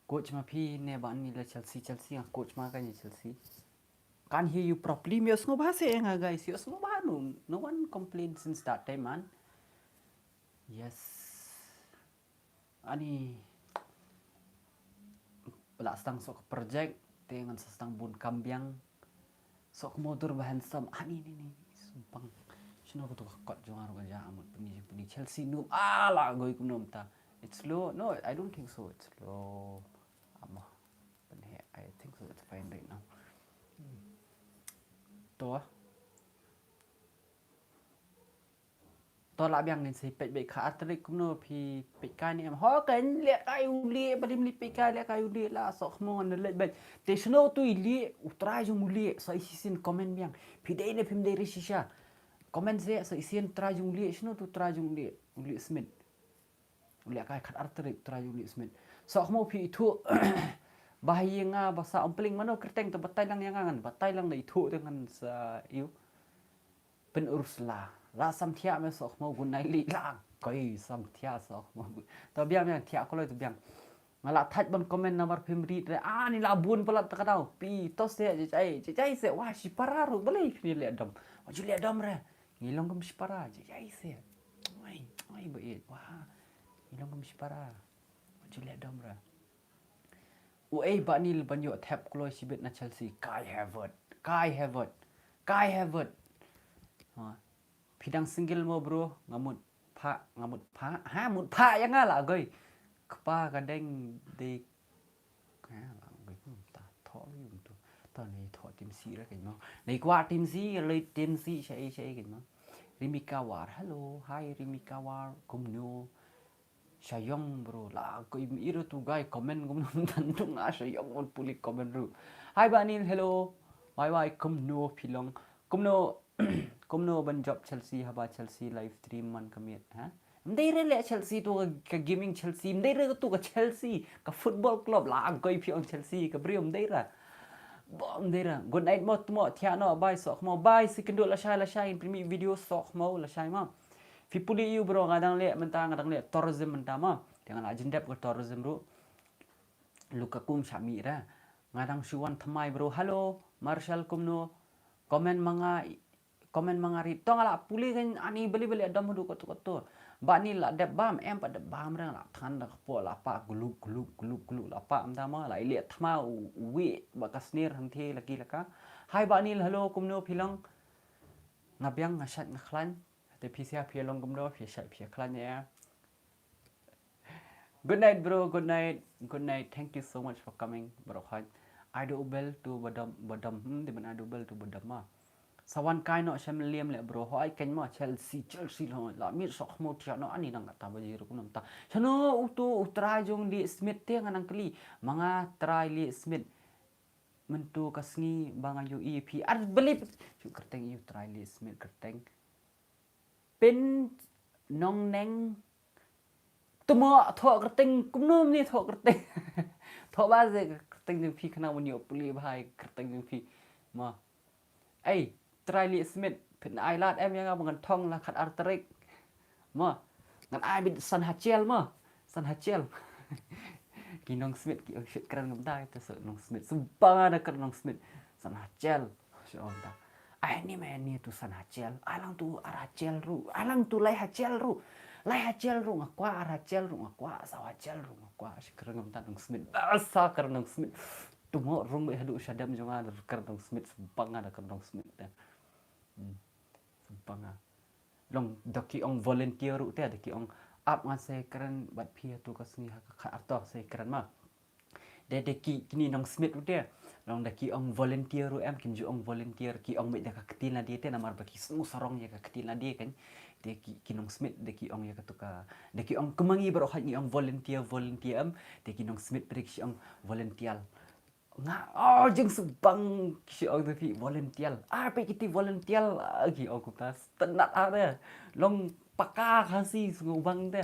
Coach ma phi ne ba ni la Chelsea Chelsea nga coach ma ka ni Chelsea. Can't hear you properly. Mi sngewbha se nga guys. Yo sngewbha no. No one complain since that time man. Yes. Ani la stang sok project te ngan sa stang bun kambiang. Sok motor ba handsome ani ni ni sumpang. Shino ko to kot jong aru ja amut puni puni Chelsea nu ala goi kumno mynta. It's slow. No, I don't think so. It's slow. Amo. Pynhe, I think so. It's fine right now. Hmm. To. To la biang ngin si peit beit ka artrik kumno phi peit kai ni em. Ho kan leh kai u leh ba dim li peit kai leh kai u leh la sok mo ngan leh beit. Te shno tu i leh u trai jong u leh so i sisin comment biang. Phi dei ne phim dei ri shisha. Comment se so i sisin trai jong u leh shno tu trai jong u leh u leh Smith. U leh kai khat artrik trai jong u leh Smith. Sok mo phi i thu. Ba hi nga ba sa Umpling mano kerteng to batai lang yang ngan batai lang da i thu te ngan sa iu. Pyn Ursula. La sam thiah me sok mo gun nai li la. Koi sam thiah sok mo gun. To biang biang thiah ko loi to biang. Nga la thaj ban comment namar phim rit re. Ah ni la bun palat ta ka dau. Pi to se je chai je chai se wa shi para ru balei phim le dom. Wa ju le dom re. Ngi long kum shi para je chai se. Oi oi ba it wa. Ngi long kum shi para. Wa ju le dom re. U ei ba ni ban ïoh thep kloi shibit na Chelsea. Kai Havertz. Kai Havertz. Kai Havertz. Ha. Phi dang single mo bro? Nga mut pha, nga mut pha. Ha mut pha ïa nga la goi. Kpa ka deng de. Ha la goi ta tho yu tu. Ta nei tho tim si ra kei mo. Nei kwa tim si, lei tim si sha ei sha ei kei mo. Rimika War. Hello. Hi Rimika War. Kumno? Shayong bro la ko im iro tu guy comment kumno tan tu nga shayong mon puli comment ru. Hi Banil hello. Wai wai kumno phi long. Kumno kumno ban jop Chelsea haba Chelsea live stream man kamit ha. Mdei re le Chelsea tu ka gaming Chelsea mdei re tu ka Chelsea ka football club la ko phi ong Chelsea ka brio mdei ra. Bom dei ra. Good night mo tmo thiah no bye sok mo bye si kendu la shai la shai in primi video sok mo la shai mo. Phi puli ïa u bro nga dang leh mynta nga dang leh tourism mynta ma. Te nga la jin dep ka tourism ruh. Luka kum sha mih ra. Nga dang shu wan thymmai bro. Hello Marshall kumno. Comment ma nga comment ma nga rit to nga la puli kan ani beli beli dom haduh kotor kotor. Ba ni la dep bam em pat dep bam ra la than da kpo la pa glup glup glup glup la pa mynta ma la i leh thma u wi ba ka snir hangthie la ki la ka. Hi Banil hello kumno phi long. Nga biang nga shait nga khlaiñ. Te phi sia phi long kumno phi shait phi khlaiñ ïa. Good night bro, good night. Good night. Thank you so much for coming bro. Khoi. Ai do bel tu badam badam hmm di ban ai do bel tu badam ma. Sa wan kai noh shem liam leh bro. Hoi keiñ ma Chelsea Chelsea lo la mir sok mo thiah noh ani nang kata baji ruh kumno mynta. Shano utu u trai jong Lee Smith te nga nang kylli. Ma nga trai Lee Smith. mynta ka sngi ba nga ïohi ïa phi. Ar beli shu kyrteng ïa u Trai Lieh Smit kyrteng. Pynongneng. Tuma thoh kyrteng kumno mynne thoh kyrteng. Thoh ba ze kyrteng jong phi khnang ban ïoh pule bha ïa kyrteng jong phi. Ma. Ei, Trai Lieh Smit, phin ai lad em ïa nga ba ngan thong la khat ar tarik. Ma, ngan ai beit san hachiel ma, san hachiel. Ki nong Smit ki ong shit kren ngam dei te sa nong Smit. Suba nga da kren nong Smit. San hachiel. Shu ong ta. Ai ni me ni tu san hachiel. Ai lang tu ar hachiel ruh. Ai lang tu lai hachiel ruh. Lai hachiel ruh nga kwah, ar hachiel ruh nga kwah, saw hachiel ruh nga kwah. Shit kren ngam ta nong Smit. Ba sa kren nong Smit. Tu mo rung beit haduh shadem jong nga da kren nong Smit, suba nga da kren nong Smit te. Hmm. Suba nga. Long da ki ong volunteer ruh te, da ki ong ap ngan sa kren bad phi ha tu ka sngi ha ka khat ar tarik sa kren ma. De de ki kini nong Smit ruh te. Long da ki ong volunteer ruh em, kim ju ong volunteer, ki ong beit da ka ktien lade te namar ba ki sngew sarong ïa ka ktien lade kan. De ki ki nong Smit de ki ong ïa ka tu ka. De ki ong kumba ngi baroh ngi ong volunteer, volunteer em. De ki nong Smit prik shi ong volunteer. Nga, oh, jing subang ki shi ong tu phi volunteer. Ah, phi kiti volunteer, ah, ki ong kumta. Stunat ah te. Long paka Khasi sngewbang te.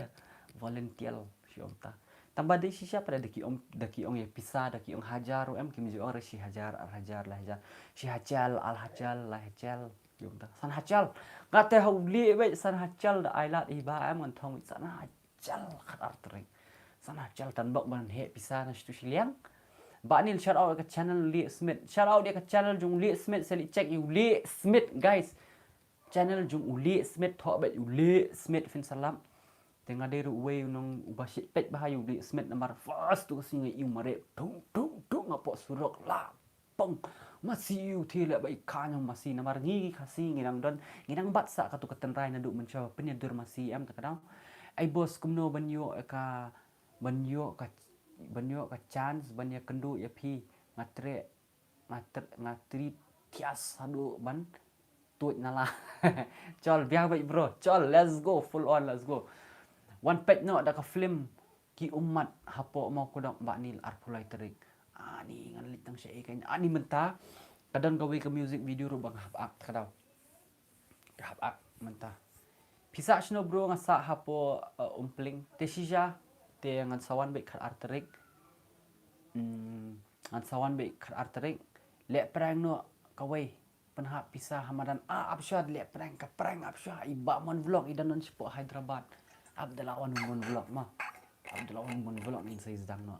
Volunteer, shi ong ta. Tang ba de shisha pat da ki ong, da ki ong ïa pisa, da ki ong hajar ruh em, kim ju ong re shi hajar, ar hajar, lai hajar. Shi hachiel, ar hachiel, lai hachiel. Ki ong ta. San hachiel. Nga te ha u lieh beit san hachiel da ai lad i ba em ngan thong beit san hachiel. Chal khat ar tarik. Sana chal tan bok ban heh pisa na situ shiliang. Ba nil shout out ka channel Lieh Smit. Shout out dia ka channel jong Lieh Smit, seli check ïa u Lieh Smit guys. Channel jong u Lieh Smit thoh beit u Lieh Smit phin sa lap. Te nga dei ruh uwei u nong uba shit peit bha ïa u Lieh Smit namar first tu ka sngi nga ïohi u mareh. Tung tung tung nga pok surok lap. Pong. Masi u thie leh ba i ka ñiong masi namar ngi ki Khasi ngi dang don, ngi dang bat sa katu ka tynrai naduh mynshuwa pynïaid dur masi em ta ka daw. Ai bos kumno ban ïoh ka, ban ïoh ka, ban ïoh ka chance ban ïakynduh ïa phi. Nga tre, nga tre, nga tri thias haduh ban tuid na la. Chol biang beit bro. Chol, let's go, full on, let's go. Wan peit noh da ka film Ki Ummat hapoh Mawkdok ba nil arphew lai tarik. Ani ngan leit tang sha ei kein ani mynta. Ka don kawei ka music video ruh ba nga hap act ka daw. Ka hap act mynta. Phi sah shano bro? Nga sah hapoh, uh, Umpling. Te shisha te ngan sa wan beit khat ar tarik. Hmm, ngan sa wan beit khat ar tarik. Leh prank noh kawei. Pynhap pisa ha madan. Ah, ap shuwa leh prank, ka prank ap shuwa. I Bah Mon Vlog i don don shapoh Hyderabad. Ap da la wan Mon Vlog ma. Ap da la wan Mon Vlog ngin sa ïa sdang noh.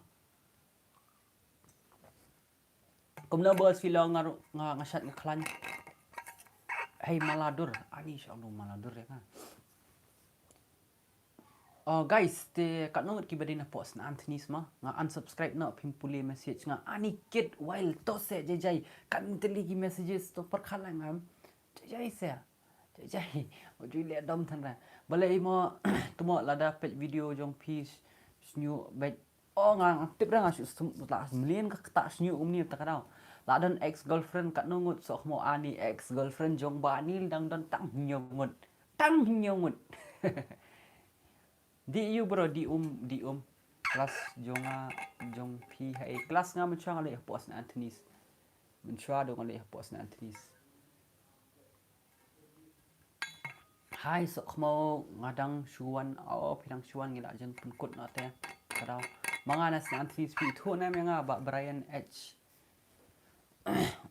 Kumno bos phi long? Nga ruh nga, nga shat nga khlaiñ. Hei Maladur. Ani sha long Maladur ïa nga. Oh, guys, te katno ngut kiba dei napoh Saint Anthony's ma? Nga unsubscribe noh, phim pule message nga. Ani kit while to se jai jai. Kan teli ki messages to pyrkhat lang ngam. Jai jai se. Jai jai. Mo ju leh dom than ra. Balei mo, to mo lada peit video jong phi shñiuh beit. Oh, nga, nga tip ra nga shu sum, la mlien ka kata shñiuh kumne ta ka daw. La don ex girlfriend katno ngut, soh mo ani ex girlfriend jong ba nil dang don tang hynñiew ngut. Tang hynñiew ngut. Di ïu bro, di um, di um. Class jong nga, jong phi ha ei. Class nga mynshuwa nga leh hapoh Saint Anthony's. Mynshuwa dong nga leh hapoh Saint Anthony's. Hai soh khmo nga dang shu wan, oh phi dang shu wan ngi la jan pynkut noh te. Ka daw. Ma nga na Saint Anthony's phi thuh ne em ïa nga Bah Brian H.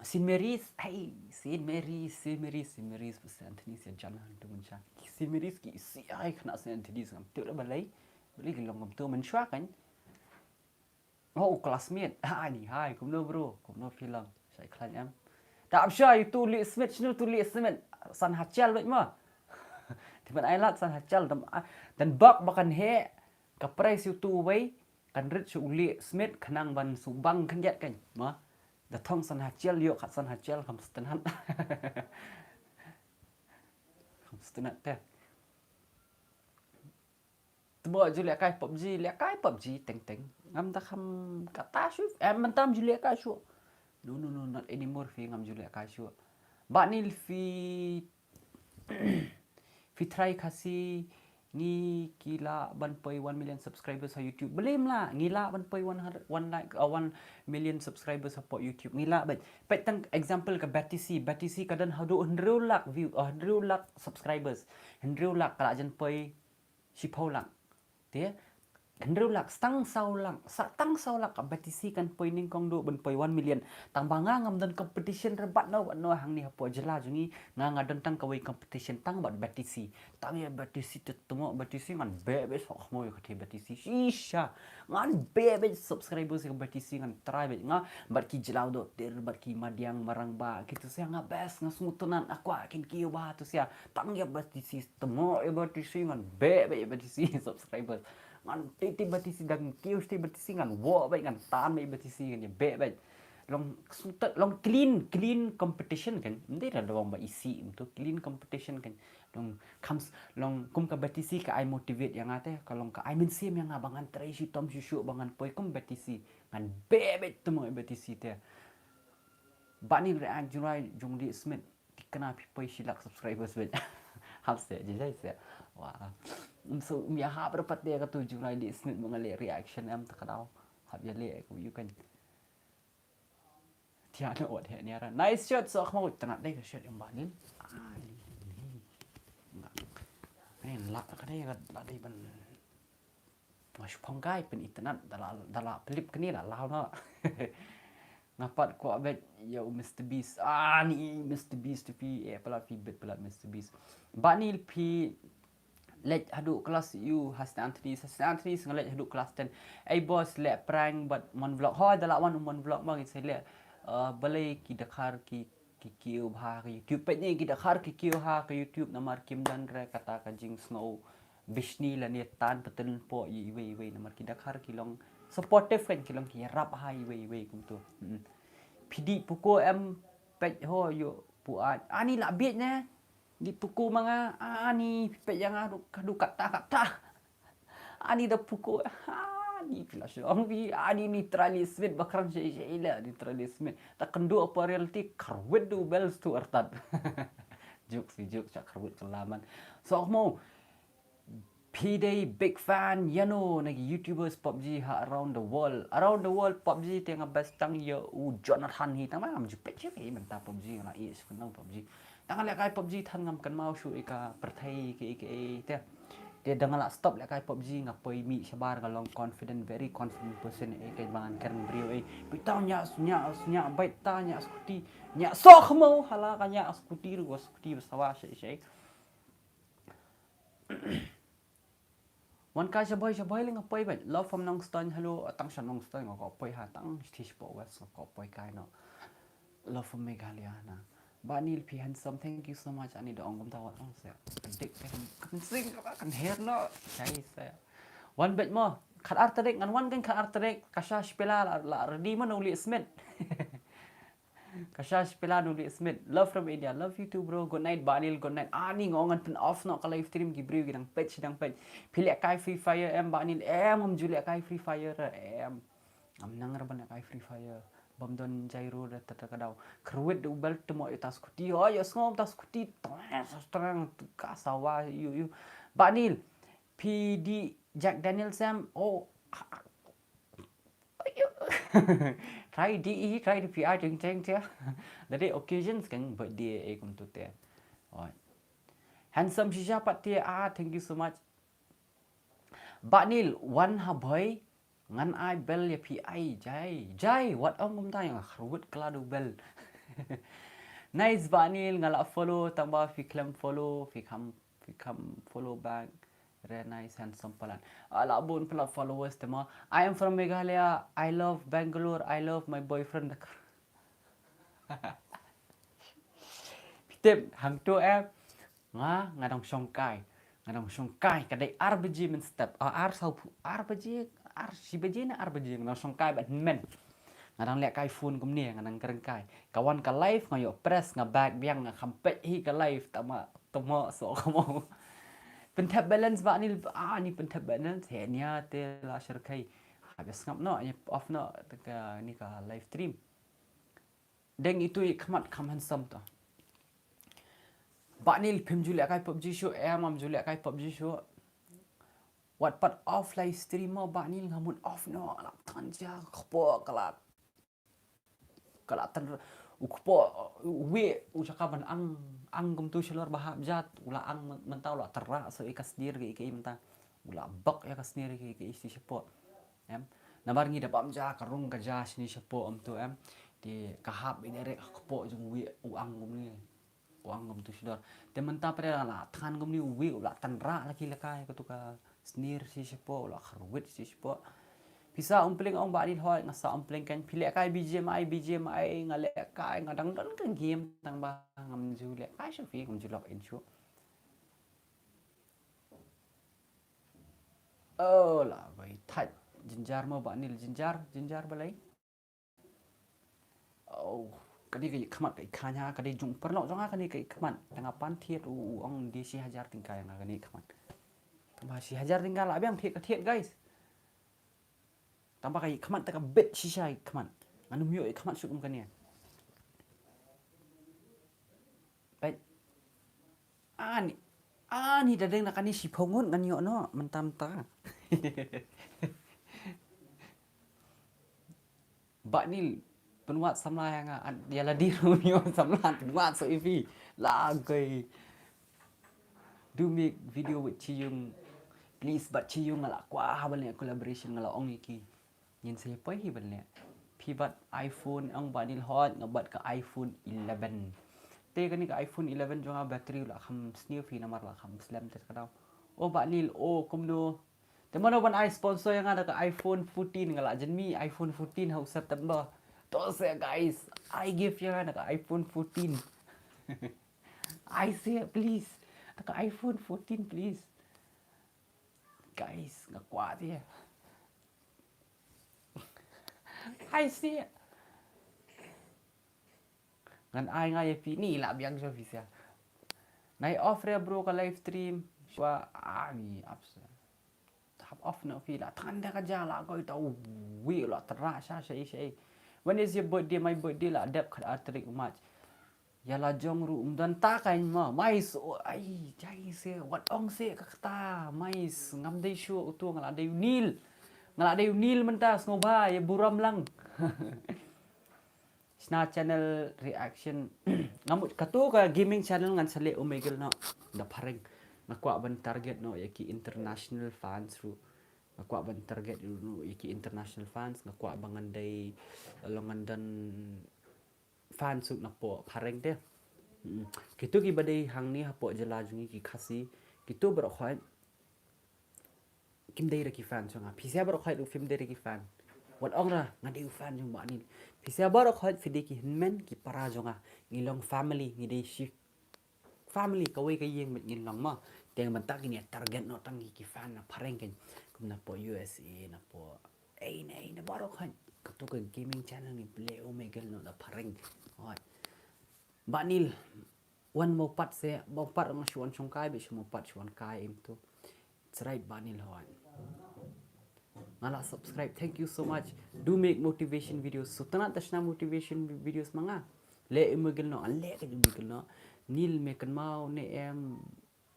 Saint Mary's, hey, Saint Mary's, Saint Mary's, Saint Mary's, Saint Anthony's ïa jan hantu mynshuwa. Saint Mary's ki si ai khynnah Saint Anthony's ngam tip da balei. Balei ki long ngam tip mynshuwa kan. Oh, u classmate. Ani hai, kumno bro, kumno phi long? Shai khlaiñ em. Ta ap shuwa ïa utu Lieh Smit, shano utu Lieh Smit? San Hachiel beit ma. Te ban ai lad San Hachiel dam, ah, dan bok ba kan heh. Ka prize ïa utu uwei kan rit sha u Lieh Smit khnang ban shu bang khyndiat kan ma. Da thong San Hachiel ïoh khat San Hachiel kham stunat. Kham stunat te. Tbo ju lehkai PUBG, lehkai PUBG teng teng. Ngam da kham kata shu. Eh, mynta ngam ju lehkai shu. No, no, no, not anymore phi, ngam ju lehkai shu. Ba nil phi, phi try Khasi Ngi ki lah ban poi one million subscribers ha YouTube. Balei ym lah, ngi lah ban poi one hundred, one lakh, uh, one million subscribers hapoh YouTube. Ngi lah beit. Peit tang example ka Betty C. Betty C ka don haduh hynriew lak view, uh, hynriew lak subscribers. Hynriew lak ka lah jan poi shiphew lak. Te, hynriew lak, sa tang saw lak, sa tang saw lak ka Betty C kan poi nyngkong duh ban poi one million. Tang ba nga ngam don competition re bad no, bad no hangne hapoh jylla jong ngi, nga nga don tang kawei competition tang bad Betty C. Tang ïa Betty C te temo, Betty C ngan beh beh sok mo ïa kata Betty C. Shisha. Ngan beh beh subscribers ïa Betty C ngan try beh nga bad ki Jyllawdohtir bad ki Madiang Marangbah. Kitu sha nga best nga sngewtynnat nga kwah kin kiew bha tu sha. Tang ïa Betty C te mo ïa Betty C ngan beh beh ïa Betty C subscribers. Ngan titi Betty C dang kiew sti Betty C ngan wo beh ngan tan beh Betty C ngan ïa beh beh. Long sngewtynnat long clean clean competition kan. Ym dei da dawang ba isi ym tu clean competition kan. Long kham s- long kum ka Betty C ka ai motivate ïa nga te ka long ka ai mynsiem ïa nga ba ngan trei shitom shisha ba ngan poi kum Betty C. Ngan beh beh te mo ïa Betty C te. Bah Nil react jingrai jong Dee Smith. Thikna phi poi shi lak subscribers beit. Hap se, jai jai se. Wah. Ym so, ym ïahap re pat de katu jingrai Dee Smith ba nga leh reaction em ta ka daw. Hap ïaleh ka ïu kan. Tiada wat he ni ara. Nice shot so khmau tana dei ka shot em Bah Nil. Ai. Nga. Ai la ka dei la dei ban. Nga shu phong kai pyn internet da la da la clip kani la lau na. Nga pat kwah beit ïa u Mister Beast. Ah ni Mister Beast phi eh pala phi beit pala Mister Beast. Bah Nil phi leit haduh class ïa u ha Saint Anthony's, ha Saint Anthony's nga leit haduh class ten. Ei boss leh prank bad Mon Vlog. Hoi da la wan u Mon Vlog ma ngi sa leh. Uh, balei ki dkhar ki ki kiew bha ka YouTube. Peit ne ki dkhar ki kiew ha ka YouTube namar kim don re kata ka jingsngew bishni lane tan pateng po ïa iwei iwei namar ki dkhar ki long supportive kan ki long ki ïarap ha iwei iwei kumtu. Hmm. Phi dih pukoh em peit ho ïoh puat. Ani la bieit ne. Dih pukoh ma nga ani peit ïa nga haduh katta katta. Ani da pukoh. Ani phi la shong phi ani ni Trai Lee Smith ba khrang shai shai la ni Trai Lee Smith. Ta kynduh apa reality kyrwit da u bel stu artat. Jokes phi jokes sha kyrwit kylla man. So mo phi dei big fan ïa no na ki YouTubers PUBG ha around the world. Around the world PUBG te nga best tang ïa u Jonathan hi tang ma ngam ju peit ïa ki mynta PUBG nga la ïeh shu kynnoh PUBG. Tang nga lehkai PUBG than ngam kynmaw shuh ïa ka pyrthei ïa ka ïa ka ïa te. Te da nga la stop lehkai PUBG nga poi mih shabar nga long confident very confident person ïa ka ba ngan kren briew ïa. Phi tang ñiah ñiah ñiah bike ta ñiah scooty ñiah soh mo hala ka ñiah scooty ruh scooty ba sawa shai shai. Wan kai shabai shabai le nga poi bad love from Nongstoiñ hello tang sha Nongstoiñ nga ko poi ha tang shi shi po west nga ko poi kai no. Love from Meghalaya na. Bah Nil phi handsome thank you so much ani da ong kumta wat ong se. Dik kan sing kan her no. Shai se. Wan bad mo khat ar tarik ngan wan kan khat ar tarik ka sha shpela la ready mo no li Smith. Ka sha shpela no li Smith. Love from India. Love you too bro. Good night Bah Nil good night. Ani nga ong ngan pyn off no ka live stream ki briew ki dang peit shi dang peit. Phi lehkai Free Fire em Bah Nil em ngam ju lehkai Free Fire em. Ngam nang re ban lehkai Free Fire. Bam don jairo da ta ta ka daw. Kyrwit da u bel te mo ita scooty. Oh ïa sngew ta scooty. Tong strang ka sawa yu yu. Bah Nil. Phi dih Jack Daniel sem. Oh. Try di i try di P R jeng jeng tia. Dari occasions kan birthday e kum tu te. Oi. Handsome shisha pat tia ah thank you so much. Bah Nil wan ha bhoi ngan ai bel ya phi ai jai jai wat ong kum ta yang khrwit kla du bel. Nice Bah Nil nga la follow tang ba phi khlem follow phi kham phi kham follow back. Re nice handsome palat. Ala bun palat followers te ma. I am from Meghalaya. I love Bangalore. I love my boyfriend. Pitip hang tu eh. Nga nga dong shongkai. Nga dong shongkai ka dei ar baje men step. Ah, ar sau ar baje ar shi baje na ar baje nga dong shongkai bat men. Nga dang leh kai phone kumne nga dang kren kai. Ka wan ka live nga ïoh press nga back biang nga kham peit hi ka live tama tama so kamo. Pyntep balance ba ni ah ni pyntep balance he nia te la sher kai. Habis ngap no ni off no te ka ni ka live stream. Deng itu i khmat kham handsome to. Ba ni phim ju leh kai PUBG shu em am ju leh kai PUBG shu. Wat pat off live stream mo Bah Nil, nga mut off noh, la than ja ka kpoh ka la, ka la than u kpoh, u wei u jaka ban ang, ang kumtu shalor ba hap jat, u la ang mynta u la tyrra sa ïa ka snier ka ïa ka mynta. U la bak ïa ka snier ka ïa ka shi shapoh. Em. Namar ngi da bam ja ka rung ka ja shini shapoh em tu em. Te ka hap ïa direct ka kpoh jong u wei u ang kumne. Wang ngam tu sudor. Te mynta pyrshah la than ngam ni uwi u la than ra la ki la kai ka tu ka snir si sepo, u la kharwit si sepo. Pisa umpling ong ba ni hoi nga sa umpling kan phi leh kai B G M I, B G M I nga leh kai nga dang don ka game tang ba ngam ju leh kai shu phi ngam ju log in shu. Oh la bai thait jinjar mo ba ni jinjar, jinjar balai. Oh, ka dei ka ïa khmat ka ïa khanya, ka dei jong paralok jong nga ka dei ka ïa khmat. Tang nga pan thied u, u ong dei shi hajar tyngka ïa nga ka dei khmat. Tang ba shi hajar tyngka la biang thied ka thied guys. Tang ba ka ïa khmat ta ka bit shisha ïa khmat. Ngan ym ïoh ïa khmat suk kum kane. Peit. Ani, ani da deng na kani shiphew ngut ngan ïoh noh mynta mynta. Ba ni pynwad samla ïa nga, ïa lade ruh ïoh samla pynwad sa ifi. Lagoi. Do make video with Chiyung. Please, but Chiyung nga la kwah ha ban leh collaboration nga la ong ïa ki. Ngin sa poi hi ban leh. Phi bat iPhone ong ba ni hot nga bat ka iPhone eleven. Te kani ka iPhone eleven jong nga battery la kham sniew phi namar la kham slem te ka dau. O ba ni o kumno. Te mano ban ai sponsor ïa nga da ka iPhone fourteen nga la jin mi iPhone fourteen ha u September. To se guys, I give ïa nga da ka iPhone fourteen. I say please. Da ka iPhone fourteen please. Guys, nga kwah te. Ai si. Ngan ai nga ïa phi ni la biang sha phi sia. Nai off re bro ka live stream. Shwa ani apps. Tap off no phi la than da ka ja la ko ita wi la tra sha sha sha. When is your birthday? My birthday la dep khat ar tarik March. Ïa la jong ruh um don ta ka ma mais o ai jai se wat ong se ka kata mais ngam dei shu utu nga la dei u Nil. Nga la dei u Nil mynta sngewbha ïa burom lang. Shna channel reaction. Ngam ka tu ka gaming channel ngan sa leh u megel no da phareng. Nga kwah ban target no ïa ki international fans ruh. Nga kwah ban target ruh ïa ki international fans nga kwah ban ngan dei long ngan don fan suk na po phareng te. Kitu ki ba dei hangne hapoh jylla jong ngi ki Khasi kitu baroh khoit kim dei ra ki fan jong nga. Phi sia baroh khoit u phim dei ra ki fan. Wat ong ra nga dei u fan jong ba ni. Phi sia baroh khoit phi dei ki hynmen ki para jong nga. Ngi long family ngi dei shi family kawei ka ïing met ngin long ma. Te mynta kine target no tang ki fan na phareng ken. Kum na po U S A na po ei na ei na baroh khoit. Katu ka gaming channel ni ple o megel no da phareng. Hoi. Ba Nil wan mo pat se ba pat nga shuan shong kai be shu mo pat shuan kai im tu. It's right ba Nil hoi. Nga la subscribe. Thank you so much. Do make motivation videos. So tana tashna motivation videos manga. Le imagine no, le ka imagine no. Nil me kan mau ne em.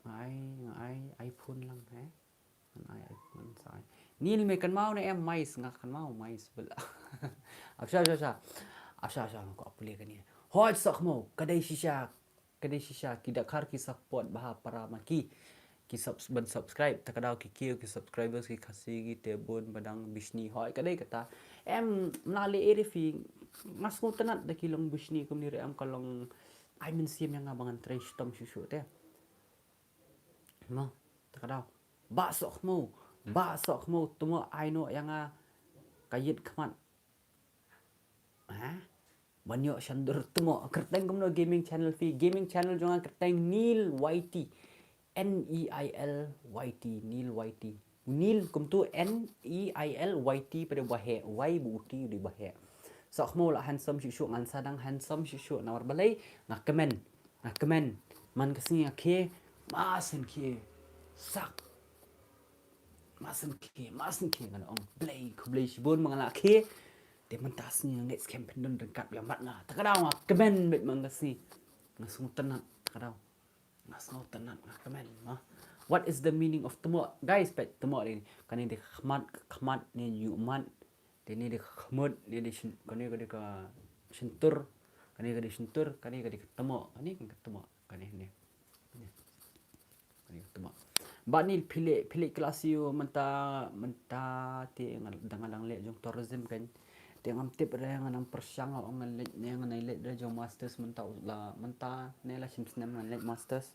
Ai, ai iPhone lang eh. Ai iPhone sai. Nil me kan mau ne em mais nga kan mau mais bela. Apsha apsha apsha. Apsha apsha ko apule kan ni. Hoi sok mo kadai shisha. Kadai shisha ki dakhar ki support bha para ma ki. Ki subs ban subscribe ta ka daw ki kiew ki subscribers ki Khasi ki Tebun Badang Bishni hoi kadai kata. Em mla le eri fi mas ko tanat da ki long Bishni kum ni re em ka long ai min sim yang abang an trai shitom shu shu te. Ma ta ka daw ba sok mo ba sok mo tumo ai no yang a ka yit khmat. Ha? Ban ïoh shandur tmo kyrteng kumno gaming channel fi gaming channel jong nga kyrteng Nil Y T. N E I L Y T Nil Y T. Nil kumtu N E I L Y T pada bahe Y bu uti di bahe. Sok mo la handsome shishu ngan sadang handsome shishu nawar balai nga kemen. Nga kemen man ka sngi nga khe masen khe sak. Masen khe masen khe ngan ong blei khublei shibun ma nga la khe. Te mynta sngi nga ngeit skhem pyndon ryngkat ïa mat nga ta ka daw nga kmen beit ma nga sngi. Nga sngew tynat ta ka daw. Nga sngew tynat nga kmen ma. What is the meaning of tmoh? Guys, peit tmoh dei. Kane dei ka khmat, ka khmat ne ïuhmat. Dei ne dei ka khmut, ne dei shin-, kane ka dei ka shyntur. Kane ka dei shyntur, kane ka dei ka tmoh. Kane ka tmoh. Kane ne. Kane ka tmoh. Bad ni phi leh, phi leh class ïa u mynta, mynta te nga, da nga dang leh jong tourism kan. Te ngam tip re, nga nang pyrshang ong ngan leh ne, ngan leh re jong masters mynta la, mynta ne la shim snem ngan leh masters.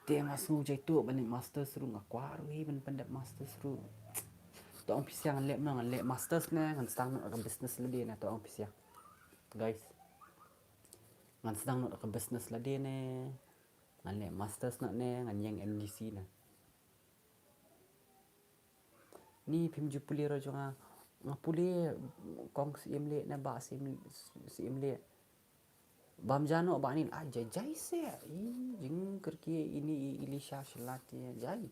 Te nga sngew jaituh ban leh masters ruh, nga kwah ruh hi ban pyndep masters ruh. To ong phi sha ngan leh ma, ngan leh masters ne ngan sdang noh ka business lade ne, to ong phi sha. Guys. Ngan sdang noh ka business lade ne ngan leh masters noh ne ngan ïeng M D C ne. Ni phim ju pule ruh jong nga, nga pule kong Syiem leh ne bah Syiem, Syiem leh. Bam ja noh bah ni, ah, jai jai se. I jingkyrkieh ini i Elisha Shylla te jai.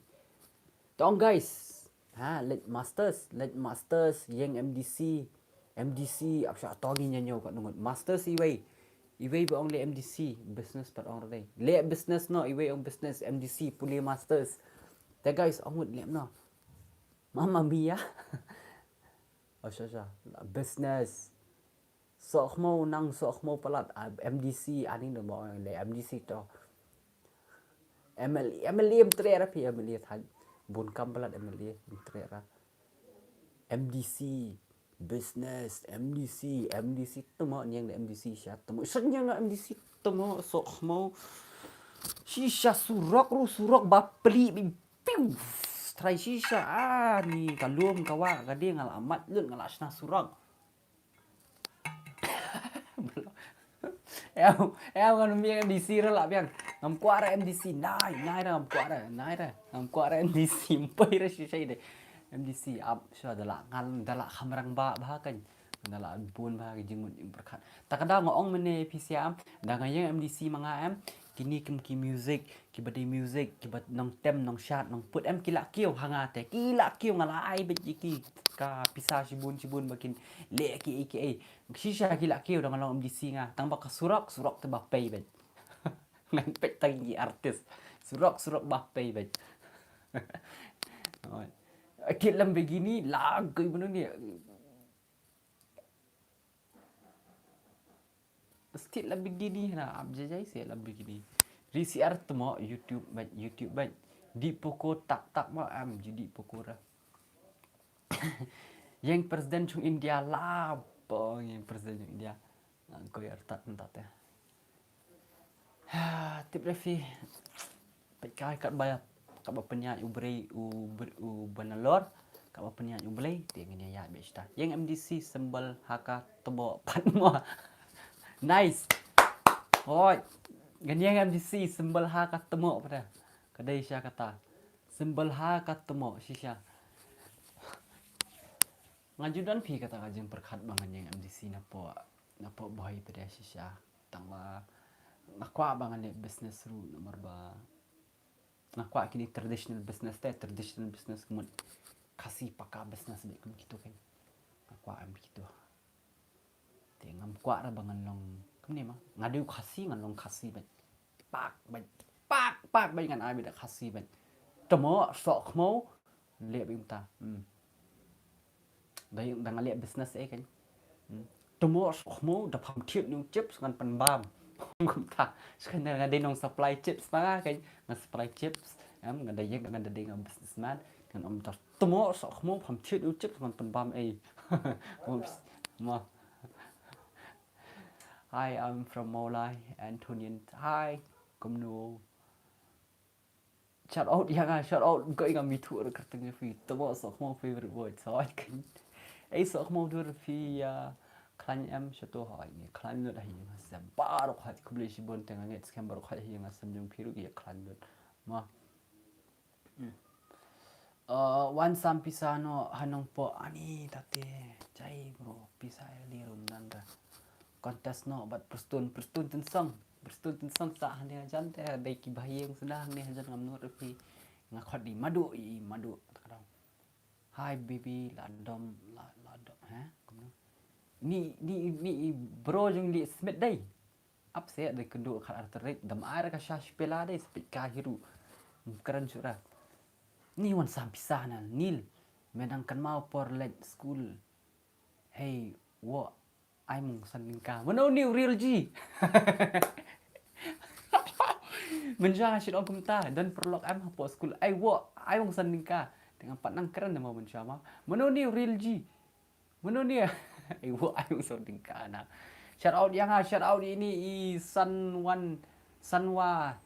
To ong guys. Ha, leh masters, leh masters, ïeng M D C, M D C, ap sha to ngi ñiew ka ngut masters iwei. Iwei ba ong leh M D C, business pat ong re. Leh business noh, iwei ong business, M D C, pule masters. Te guys, ong ngut leh noh. Mamma mia. Oh, sha, sha. Business. Sohkhmo nang sohkhmo palat, ah, M D C, ani no mo le M D C to. M L A, M L A em tre ra phi M L A than. Bun kam palat M L A em tre ra. M D C, business, M D C, M D C, tmoh niang le M D C sha, tmoh sha niang le M D C, tmoh sohkhmo. Shisha surok ru surok ba pli bi piu. Trai shisha, ah, ni ka lum ka wa, ka ding ala amat lut ngala shna surok. Em, em, ngan ym ïeng M D C re lah biang. Ngam kwah re M D C, nai, nai re ngam kwah re, nai re. Ngam kwah re M D C, ym poi re shisha de. M D C, ap, sha da lah ngal, da lah khamrang ba, ba kan. Da lah bun ba ka jingmut jingpyrkhat. Ta ka da nga ong mane phi siam, da nga ïeng M D C ma nga em. Kini kim ki music, kiba dei music, kiba nongtem, nongshad, nongput em ki la kiew ha nga te. Ki la kiew nga la ai beit ïa ki ka pisa shibun shibun ba kin leh kiei kiei. Shisha ki la kiew da nga long M D C nga. Tang ba ka surok, surok te ba pei beit. Ngan peit tang ki artist. Surok, surok ba pei beit. Oi. Kit Lamborghini, la goi bunu ni. Stit Lamborghini na ap jai jai se Lamborghini. Ri siar tmoh YouTube bad YouTube bad. Di poko tak tak ma am ji di poko ra. Ïeng president jong India la po ïeng president jong India. Ngan koi artat ntat ya. Ha, tip re phi. Peit kai katba, katba pynïaid u brei u br-, u banalor, katba pynïaid u blei, te ngin ïa ïaid beit shata. Ïeng M D C symbol ha ka tmoh pat mo. Nice. Hoi. Ngin ïeng M D C symbol ha ka tmoh pat. Ka dei sha kata. Symbol ha ka tmoh shisha. Nga ju don phi kata ka jingpyrkhat ba ngan ïeng M D C na po, na po bhoi pat shisha. Tang ba nga kwah ba ngan leh business ruh namar ba nga kwah kini traditional business te, traditional business kumut Khasi paka business beit kum kitu kan. Nga kwah em kitu. Te ngam kwah ra ba ngan long kumne ma. Nga dei u Khasi ngan long Khasi beit. Pak beit. Pak pak beit ngan ai beit da Khasi beit. Tmoh sohkhmo leh beit mynta. Hmm. Da, da nga leh business eh kan. Hmm. Tmoh sohkhmo da pham thied ïa u chips ngan pynbam. Kumta. Shkena nga dei nong supply chips ma nga kan. Nga supply chips. Em nga dei ïeng nga dei nga businessman. Ngan ong ta tmoh sohkhmo pham thied ïa u chips ngan pynbam eh. Oops. Ma. Hi, I'm from Mawlai, Antonian. Hi, kumno. Shout out ïa nga, shout out ko ïa nga mithu re kyrteng ïa phi. Tmoh sohkhmo favorite word. So I can. Ei sohkhmo dur phi ïa khlaiñ em shato hoi ni. Khlaiñ lut ha ïing ha sem. Baroh hoi khublei shibun te nga ngeit skhem baroh hoi ha ïing ha sem jong phi ruh ïa khlaiñ lut. Ma. Hmm. Uh, wan sam pisa noh ha Nongpoh ani tate. Jai bro, pisa ïa li rum nanda. Contest noh bad Prestone, Prestone Tynsong. Prestone Tynsong sa hangne hajan te dei ki ba ïeng sna hangne hajan ngam nud phi. Nga khot di madu i madu. Hi baby, la dom, la, la dom, ha? Kumno? Ni, ni, ni bro jong li Smith dei. Ap se dei kynduh khat arterik dam ai ra ka sha shpela dei spit ka hiru. Kren shuh ra. Ni wan sam pisa na nil. Me dang kynmaw por leit skul. Hei, wo, ai mong san tyngka. Mano ni u real G? Mynshwa nga shu ong kumta, don paralok em hapoh skul. Ai wo, ai mong san tyngka. Te nga pat nang kren da ma mynshwa ma. Mano ni u real G? Mano ni? Ai wo, ai mong san tyngka na. Shout out ïa nga, shout out ïa ini i Sanwan, Sanwa,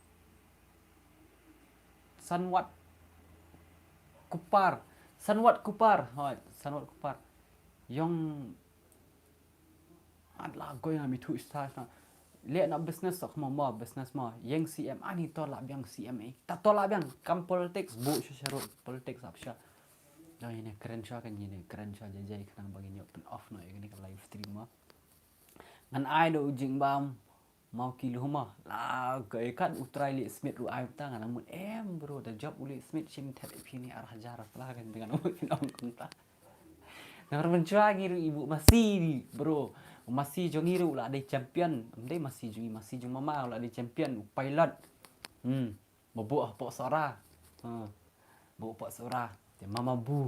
Sanwat Kupar. Sanwat Kupar. Hoi, Sanwat Kupar. Yong, at la goi ngam ithuh shisha shisha. Leh na business sok mo mo, business mo. Ïeng C M, ani to lah biang C M eh. Ta to lah biang, kam politics, buh sha sha ruh, politics ap sha. Dang ine kren sha kan ine kren sha jai jai khnang ba ngin ïoh pyn off noh ïa kane ka live stream mo. Ngan ai da u jingbam, Mawkili huma, la ka ikat u trai leh Smith ruh ai ta ngan mut em bro, da jop u leh Smith shim thep ïa phi ni ar hajar pla kan dengan mut phin ong kumta. Namar mynshwa ngi ruh i buh masi bro, masi jong ngi ruh la dei champion, em dei masi jong ngi, masi jong mama la dei champion, u pilot. Hmm, ba buh hapoh Sohra. Hmm. Buh hapoh Sohra. Te mama bu.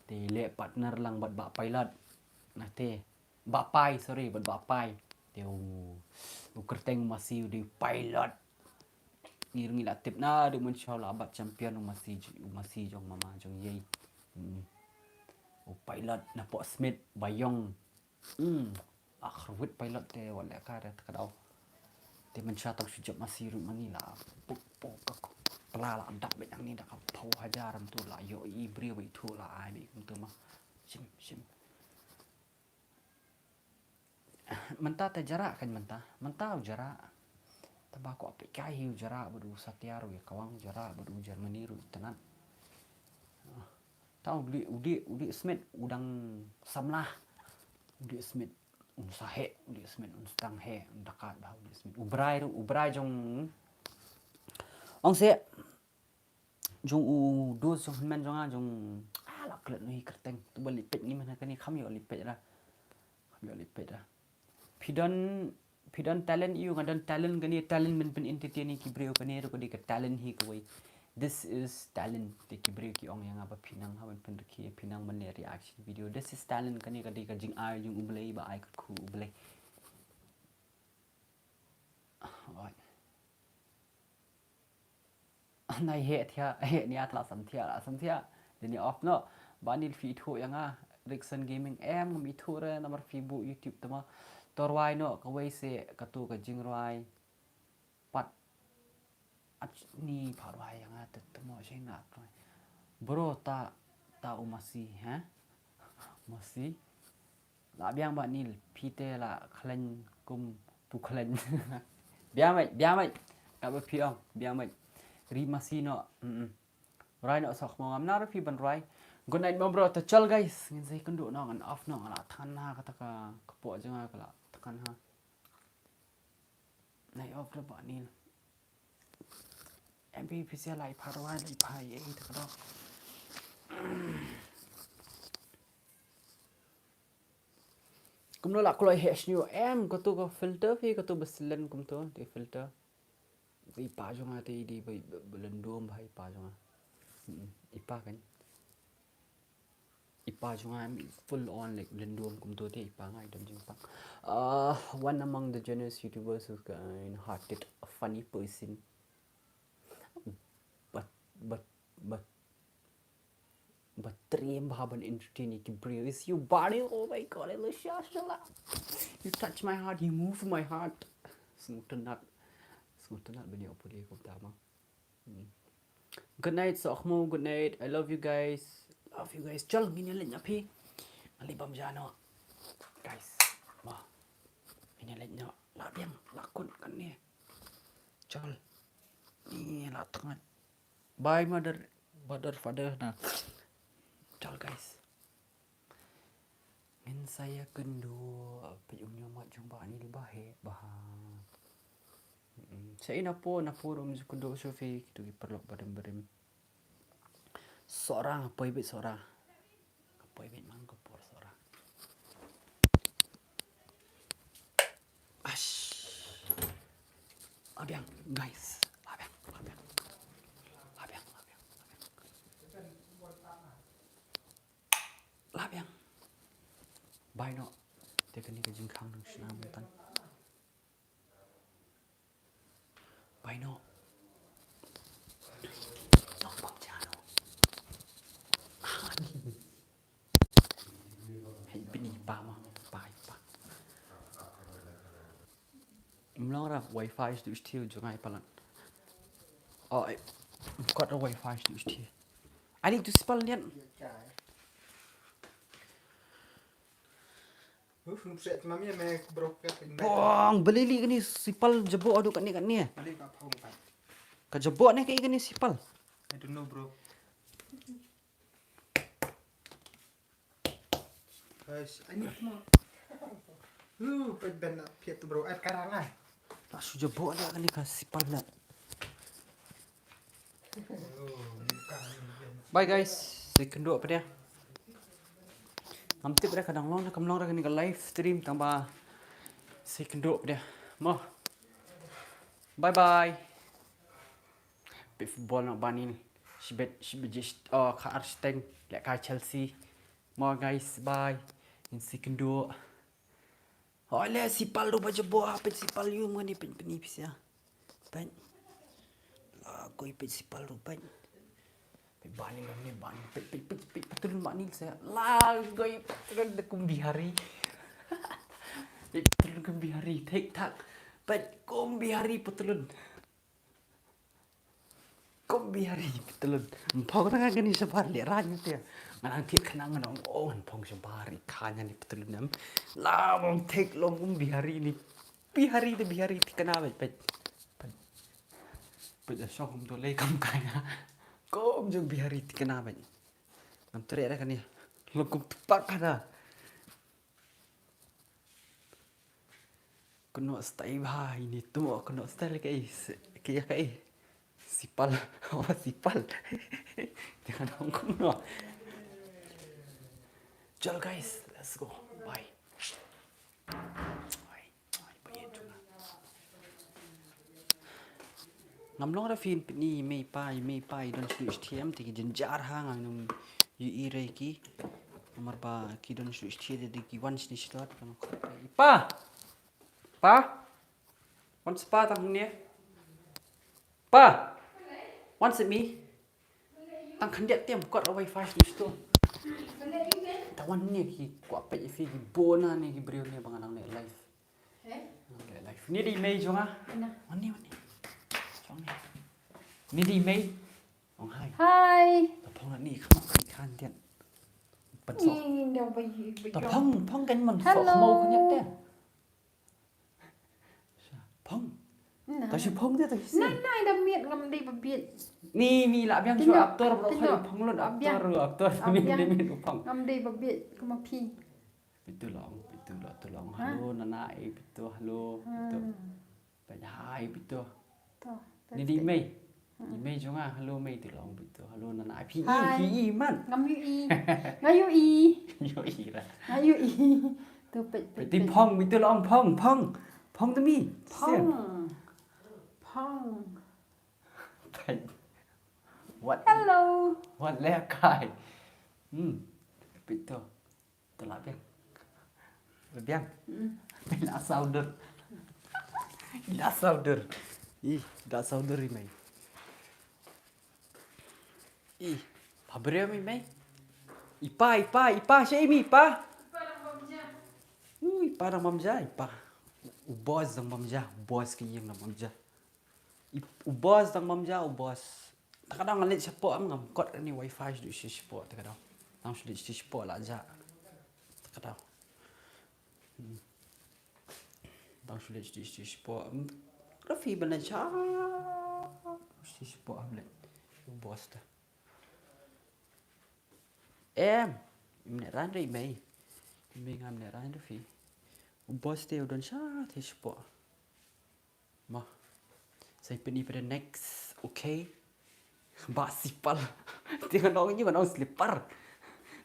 Te leh partner lang bad bah pilot. Nah te. Bah Pai, sorry, bad Bah Pai. Te u, u kyrteng masi u dei pilot. Ngi ruh ngi la tip naduh mynshuwa la bat champion u masi, u masi jong mama jong yei. Hmm. U pilot napoh Smit Bayong. Hmm. Akhruit pilot te wat leh ka re ka daw. Te mynshuwa tang shu jop masi ruh ma ngi la. Puk puk ka pla la dap bad ngi da ka phew hajar tu la ïoh i briew i tu la ai bad kumtu ma. Shim shim. Mynta te Jara kan mynta, mynta u Jara. Te ba kwah peit kai hi u Jara bad u Satia ruh ïa kawang u Jara bad u Germany ruh itynnad. Te u dei, u dei, u dei Smit u dang samla. U dei Smit un sa heh, u dei Smit un sdang heh, un da kat bha u dei Smit. U Brai ruh, u Brai jong. Ong se jong u dos jong hynmen jong nga jong, ah, la klet noh hi kyrteng. Tu ba lipet ngi mynta kane kham ïoh lipet ra. Kham ïoh lipet ra. Phi don, phi don talent ïa u, nga don talent kane, talent ban pyn entertain ïa ki briew kane ruh ka dei ka talent hi kawei. This is talent. Te ki briew ki ong ïa nga ba phi nang ha ban pynrkhie, phi nang ban leh reaction video. This is talent kane ka dei ka jingai jong U Blei ba ai kyrkhu U Blei. Alright. Nai heh thiah, heh nia tla sam thiah, la sam thiah. Dini off noh. Ba nil phi ithuh ïa nga. Rickson Gaming em ngam ithuh re namar phi buh YouTube tama. To rwai noh kawei se katu ka jingrwai. Pat. Ach ni pha rwai ïa nga te tama shai na rwai. Bro ta, ta u masi, ha? Masi. La biang ba nil, phi te la khlaiñ kum pu khlaiñ. Biang mai, biang mai. Ka ba phi ong, biang mai. Ri masi noh. Mm. Rai noh sok mo ngam nar phi ban rai. Good night mo bro, ta chal guys. Ngin sa ïakynduh noh ngan off noh ngan la than ha kata ka kpoh jong nga ka la than ha. Nai off da ba nil. M P P C lai pha rai lai pha ye ta ka dok. Kumno la kloi heh sñiuh em, katu ka filter phi, katu ba silen kumtu, te filter. I pa jong nga te i dei ba, ba, ba lyndum bha i pa jong nga. Mm, i pa kan. I pa jong nga em full on like lyndum kumtu te i pa nga i don jingpang. Uh, one among the generous YouTubers who's kind-hearted, a funny person. But, but, but, but triem bha ban entertain ïa ki briew is you, buddy. Oh my God, I love you, shala. You touch my heart, you move my heart. Sngewtynnat. Sngewtynnat ban ïoh pule kumta ma. Hmm. Good night, Sohmo. Good night. I love you guys. Love you guys. Chal, ngin ïa leit noh phi. Ngan leit bam ja noh. Guys. Mo. Ngin ïa leit noh. La biang, la kut kane. Chal. Ni la tngat. Bye mother, mother, father na. Chal guys. Ngin sa ïakynduh, peit u ñiumat jong ba nil ba heh bha. Mm, sa ïa napo, napo rum ju kynduh shuh phi, kitu ki paralok barim barim. Sohra nga poi beit Sohra. Nga poi beit man ka por Sohra. Ash. Abiang, guys. Abiang, abiang. Abiang. Bai noh. Te kane ka jingkhang dang shna mynta. Bai noh. Nong pam cha noh. Hei bini pa ma. Bai pa. Mlong ra wifi stu stiu jungai palan. Oh, eh. Kot ra wifi stu stiu. Ani tu sipal nian. Uf, nupset mami me bro ka. Pong, belili kani sipal jabo adu kani kani. Beli ka pong pa. Ka jabo ne kani sipal. I don't know, bro. Guys, I need more. Hu, pet ben na piet tu, bro. At karang ah. Tak suja bawa dia kali ka sipal dah. Bye guys. Saya kenduk apa dia? Ngam tip dia kadang long dia kam long dia kani ka live stream tambah saya kenduk apa dia. Mo. Bye bye. Peit football noh ba nil. Shibit shibit jish oh ka arsteng leh ka Chelsea. Mo guys bye. Ngin si kynduh. Hoi leh sipal ruh ba jabo ha peit sipal yu mani peit peni pisa. Peit. La koi peit sipal ruh peit. Peit ba nil ni ba nil peit peit peit peit patlun ba nil sa. La koi patlun da kum Bihari. Peit patlun kum Bihari thik thak. Peit kum Bihari patlun. Kum Bihari patlun. Mpong ranga kani shabar le rang te. Ngan ang thik khnang ngan ong oh ngan phong shabar i kha ngan ni patlun nam. La mong thik long kum Bihari ni. Bihari te Bihari thik kana bait bait. Bait. Bait da shong kum to le kam kaya. Kum jong Bihari thik kana bait. Ngam tre ra kani. Long kum tupak kana. Kano style bha ini tu kano style kai kai kai sipal oh sipal. Jangan hong kong no. Chal guys, let's go. Bye. Bye. Bye. Bye. Ngam long ra phin pini mei pa mei pa i don shu shtiem te ki jynjar ha ngam nong yu i re ki. Namar ba ki don shu shtiem de ki wan shni shtod kam khot i pa. Pa. Wan spa tang ne. Pa. Wan se mi. Tang khandiat tem kot ra wifi shni shtod. Ta wan ne ki kwa pe i fi ki bona ne ki brio ne bang nang ne live. Live. Ni di mei jong ah. Wan ni wan ni. Jong ni. Ni di mei. Ong hai. Hai. Ta phong ni kham ni khan tian. Pat so. Ni nda bai bai. Ta phong phong kan man so. Hello. Kham kan tian. Phong. Ta shi phong tian ta shi. Nai nai da miet ngam dei ba biet. Ni mi la biang shu aktor ba khoi phong lut aktor aktor ni ni mi phong. Ngam dei ba biet kuma phi. Pitu long, pitu long, tu long. Halo nana e pitu halo pitu. Bai hai pitu. Ni di mei. Di mei jong ah halo mei tu long pitu. Halo nana e pi i pi i man. Ngam yu i. Nga yu i. Yu i ra. Nga yu i. Tu pet pet. Pitu phong pitu long phong phong. Phong tu mi. Phong. Phong. What? Hello. What le kai. Hmm. Pitu. Te la biang. La biang. Ila sauder. Ila sauder. Ih, ila sauder i mei. Ih, pa breu mi mei. Ipa, ipa, ipa, sha imi ipa. Uh, ipa dang bamja, ipa. U boss dang bamja, u boss ki ïing dang bamja. U boss dang bam ja u boss. Ta ka daw nga leit shapoh am ngam kot ani wifi shu leit shapoh ta ka daw. Tang shu leit shapoh la ja. Ta ka daw. Tang shu leit shapoh. Rafi ban leit sha. Shapoh am leit. U boss ta. Em. Im ne ran ri mei. Mei ngam ne ran Rafi. U boss te u don sha te shapoh. Ma. Sa pyni pada next. Okay. Ba sipal. Te ngan ong ïa ngan ong slipper.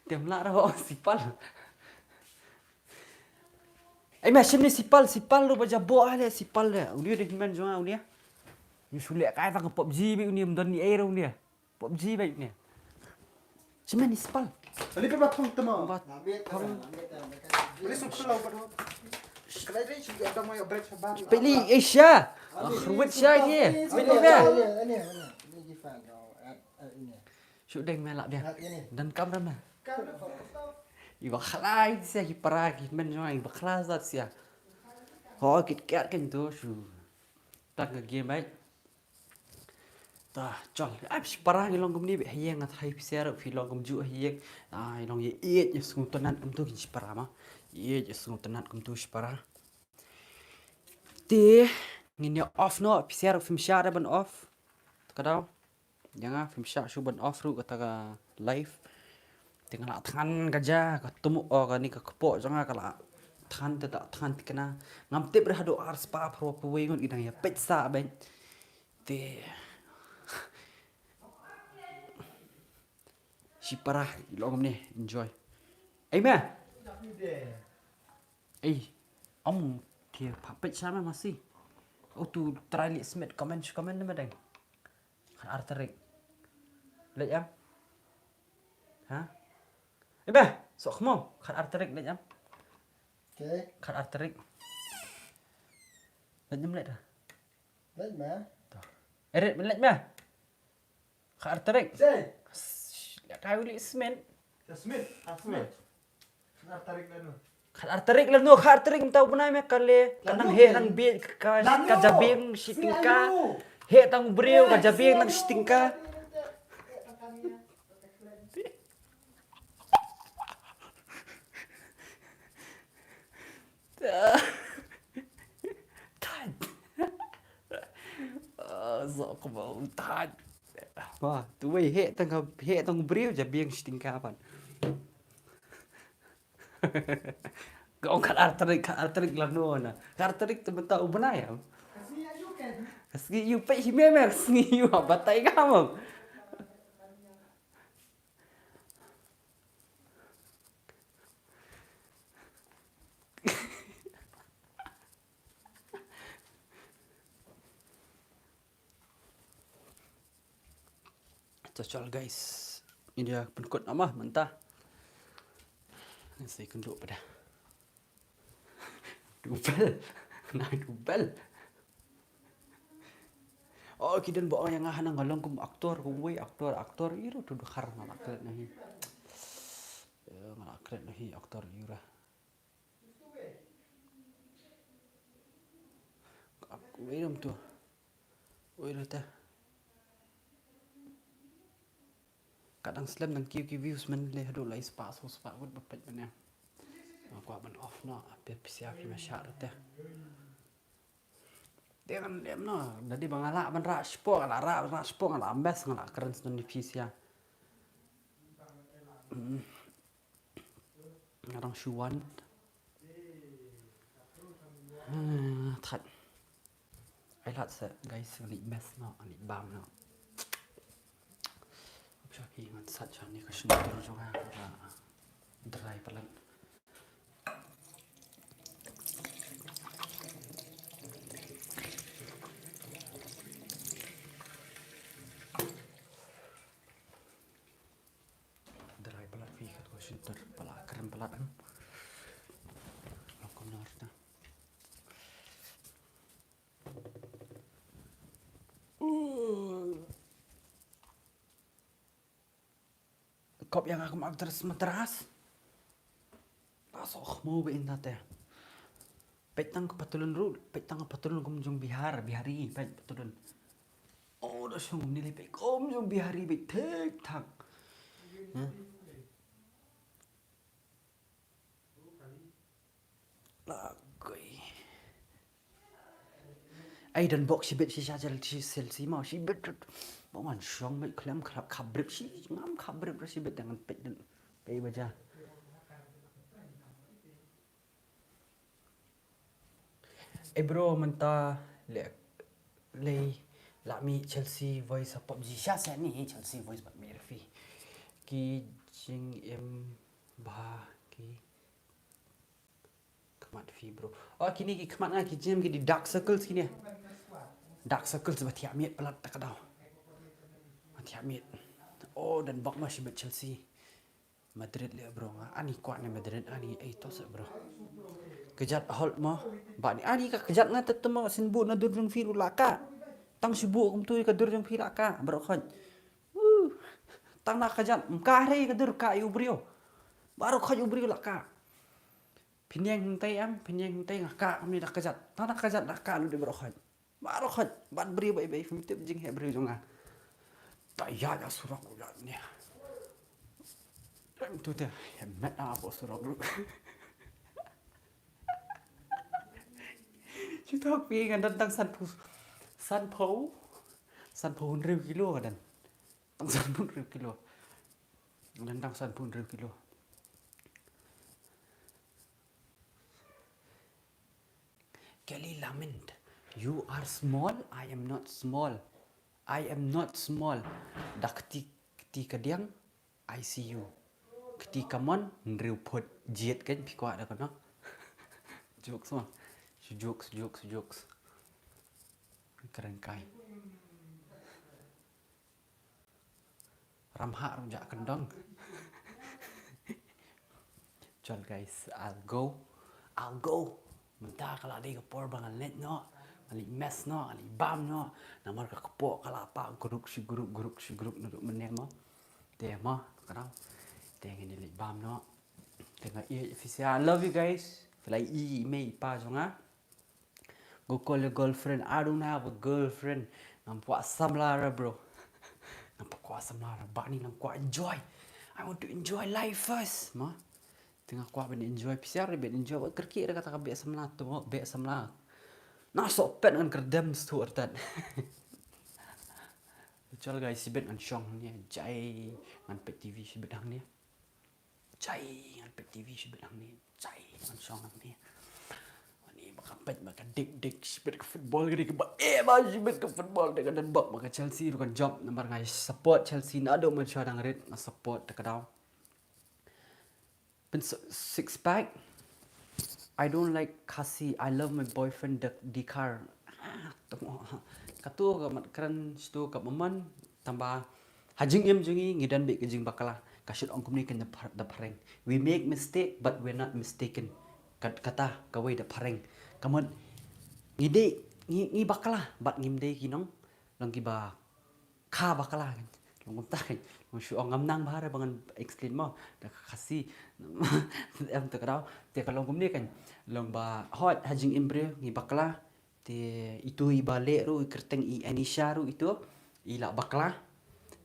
Te mla ra ba ong sipal. Ai ma shim ni sipal sipal ru ba jabo ale sipal le. Uni de man jong uni. Ni sule kai tang PUBG bi uni mdon ni air uni. PUBG bai ne. Cement is pal. Ali pe ba thong temo. Ba thong. Peli Asia. Ruwet Asia ni. Peli ba. Shu deng me la biang. Dan kam ram me. I ba khlai sia ki para ki men jong i ba khlai zat sia. Ho kit kat kan tu shu. Tak ka game bai. Ta chol. Ai shipara ngi long kumni be hayeng at hai pisiar phi long kumju hayeng. Ai long ye iet ye sngu tonat kumtu kin shipara ma. Iet ye sngu tonat kumtu shipara. Te ngin ya off no pisiar film sha da ban off. Ka daw. Ïa nga film sha shu ban off ruh kata ka live. Te nga la than ka ja ka tumu o ka ni ka kpoh jong nga ka la than te da than te kana. Ngam tip rah do ar spa pro pwe ngut idang ya pet sa ben. Te shipara long ne enjoy. Ai ma. Ei, ong ke pha peit sha ma masi. O tu trai li smet comment shu comment ne ma deng. Khan arterik. Leit am. Ha? Ei ba, sok mo khan arterik leit am. Okay. Khan arterik. Leit am leit ha. Leit ma. Eret leit ma. Kha arterik. Sei. Leh kai uli smen. Ya smen. Ha smen. Kha arterik lanu. Kha arterik lanu, kha arterik mynta u bnai me kale. Ka nang he nang bi ka ka jabieng shitingka. He tang briew ka jabieng nang shitingka. Tad. Ah, sok mo tad. Ba, tu wei he tang he tang briew jabieng shitingka pat. Kong kha arterik, kha arterik lanu na. Kha arterik tu mynta u bnai ya. Ka sngi ïa u peit hi me me, ka sngi ïa u batai ka mo. Chachal guys. Ini dia pynkut nama mynta. Ngan sa ïakynduh pat da. Dubel. Nai dubel. Oh, ki don ba ong ïa nga hanang nga long kum aktor, kum wei aktor, aktor ïa ruh tu dkhar nga la klet na hi. Eh, nga la klet na hi aktor ïa ruh. Wei dum tu. Wei ruh te. Ka dang slem dang kiew ki views man le haduh lai spah saw spah ngut ba peit man ïa. Nga kwah ban off noh, a pep sia phi ma shah ruh te. Te ngan lem noh, da dei ba nga lah ban rah shipor, nga lah rah ban rah shipor, nga lah ambes, nga lah kren sdang ïa phi sia. Hmm. Nga dang shu wan. Ah, that. Ai lad se, guys, ngan leit mess noh, ngan leit bam noh. Hap sha phi ngan sat sha ni ka shyntur jong nga, ka dry palat. Dry palat phi katto ka shyntur, palat kren palat em. Long kumno arta. Kop ïa nga kum actress matras. Ba soh mo ba in ta te. Peit tang ka patlun ruh, peit tang ka patlun kum jong Bihar, Bihari, peit patlun. Oh, da shong ni le peit kum jong Bihari, peit thik thak. Hah? La koi. Ai don bok shibit shisha jal shi sel si ma shibit. Ba man shong me khlem khlap khabrip shi ngam khabrip shi bit dengan peit den. Pei baja. Eh bro mynta le le la mi Chelsea voice pop ji sha se ni Chelsea voice pop mi refi. Ki jing em ba ki Khmat phi bro. Oh kini ki khmat nga ki jingim ki di dark circles kini. Dark circles ba thiah miet palat ta ka daw. Ba thiah miet. Oh dan bok ma shibit Chelsea. Madrid leh bro, nga ani kwah ne Madrid ani, ei to seh bro. Kjat hol mo. Ba ni ani ka kjat nga te mo, sien buh na dur jong phi ruh la kah. Tang shu buh kumtu ka dur jong phi la kah bro khot. Tang na kjat mka re ka dur kah ïa u briew. Baroh khot u briew la kah. Phin ïeng hangtai em, phin ïeng hangtai nga kah kumne da kjat. Tang na kjat da kah lut de baroh khot. Baroh khot, bad briew bad bad, phim tip jingheh briew jong nga. Ta ïa ïa surok ruh ïa ne. Em tu te, ïa met na hapoh surok ruh. Shu thok phi ngan don tang sanphew, sanphew, sanphew hynriew kilo ngan don. Tang sanphew hynriew kilo. Ngan don tang sanphew hynriew kilo. Kelly Lament, you are small, I am not small. I am not small. Da kti, kti kadiang, I C U. Kti kamon, hynriew phut jied kan phi kwah da kano. Jokes mo. Shu jokes, jokes, jokes. Kren kai. Ramhah ruh ja kyndong. Chal guys, I'll go. I'll go. Mynta ka la dei ka por ba ngan leit noh. Ngan leit mess noh, ngan leit bam noh. Namar ka kpoh ka la pah gruk shi gruk, gruk shi gruk naduh mynne mo. Te mo, kynmaw. Te ngan leit bam noh. Te nga ïeit phi sha. I love you guys. Phi la ïeit i mei i pa jong nga. Go call your girlfriend. I don't have a girlfriend. Ngam kwah samla re bro. Ngam kwah samla re. Ba ni nang kwah enjoy. I want to enjoy life first. Ma. Te nga kwah ban enjoy pisa re ban enjoy. Wat kyrkieh re kata ka beh samla tu, beh samla. Na soh pet ngan kyrdem stu artat. Chal guys, shibit ngan shong hangne. Jai ngan peit T V shibit hangne. Jai ngan peit T V shibit hangne. Jai ngan shong hangne. Ani ba ka peit ba ka dik dik shibit ka football ka dik ba eh ba shibit ka football da ka don bok ba ka Chelsea ruh kan jop namar nga support Chelsea naduh mynshuwa dang rit nga support da ka daw. Pyn six pack. I don't like Khasi. I love my boyfriend the Dikar. Ah, tu mo. Katu ka mat kren stu ka maman tamba ha jingim jong ngi ngi don bad ka jingbakla. Ka shut ong kumne kan da phareng. We make mistake but we're not mistaken. Kat kata kawei da phareng. Ka mut ngi dei ngi ngi bakla bad ngim dei ki nong long ki ba kha bakla kan. Long kumta kan. Long shu ong ngam nang bha re ba ngan explain mo. Da ka Khasi. Em te ka daw. Te ka long kumne kan. Long ba hot ha jingim briew ngi bakla. Te itu i ba leh ruh i kyrteng i Anisha ruh itu. I la bakla.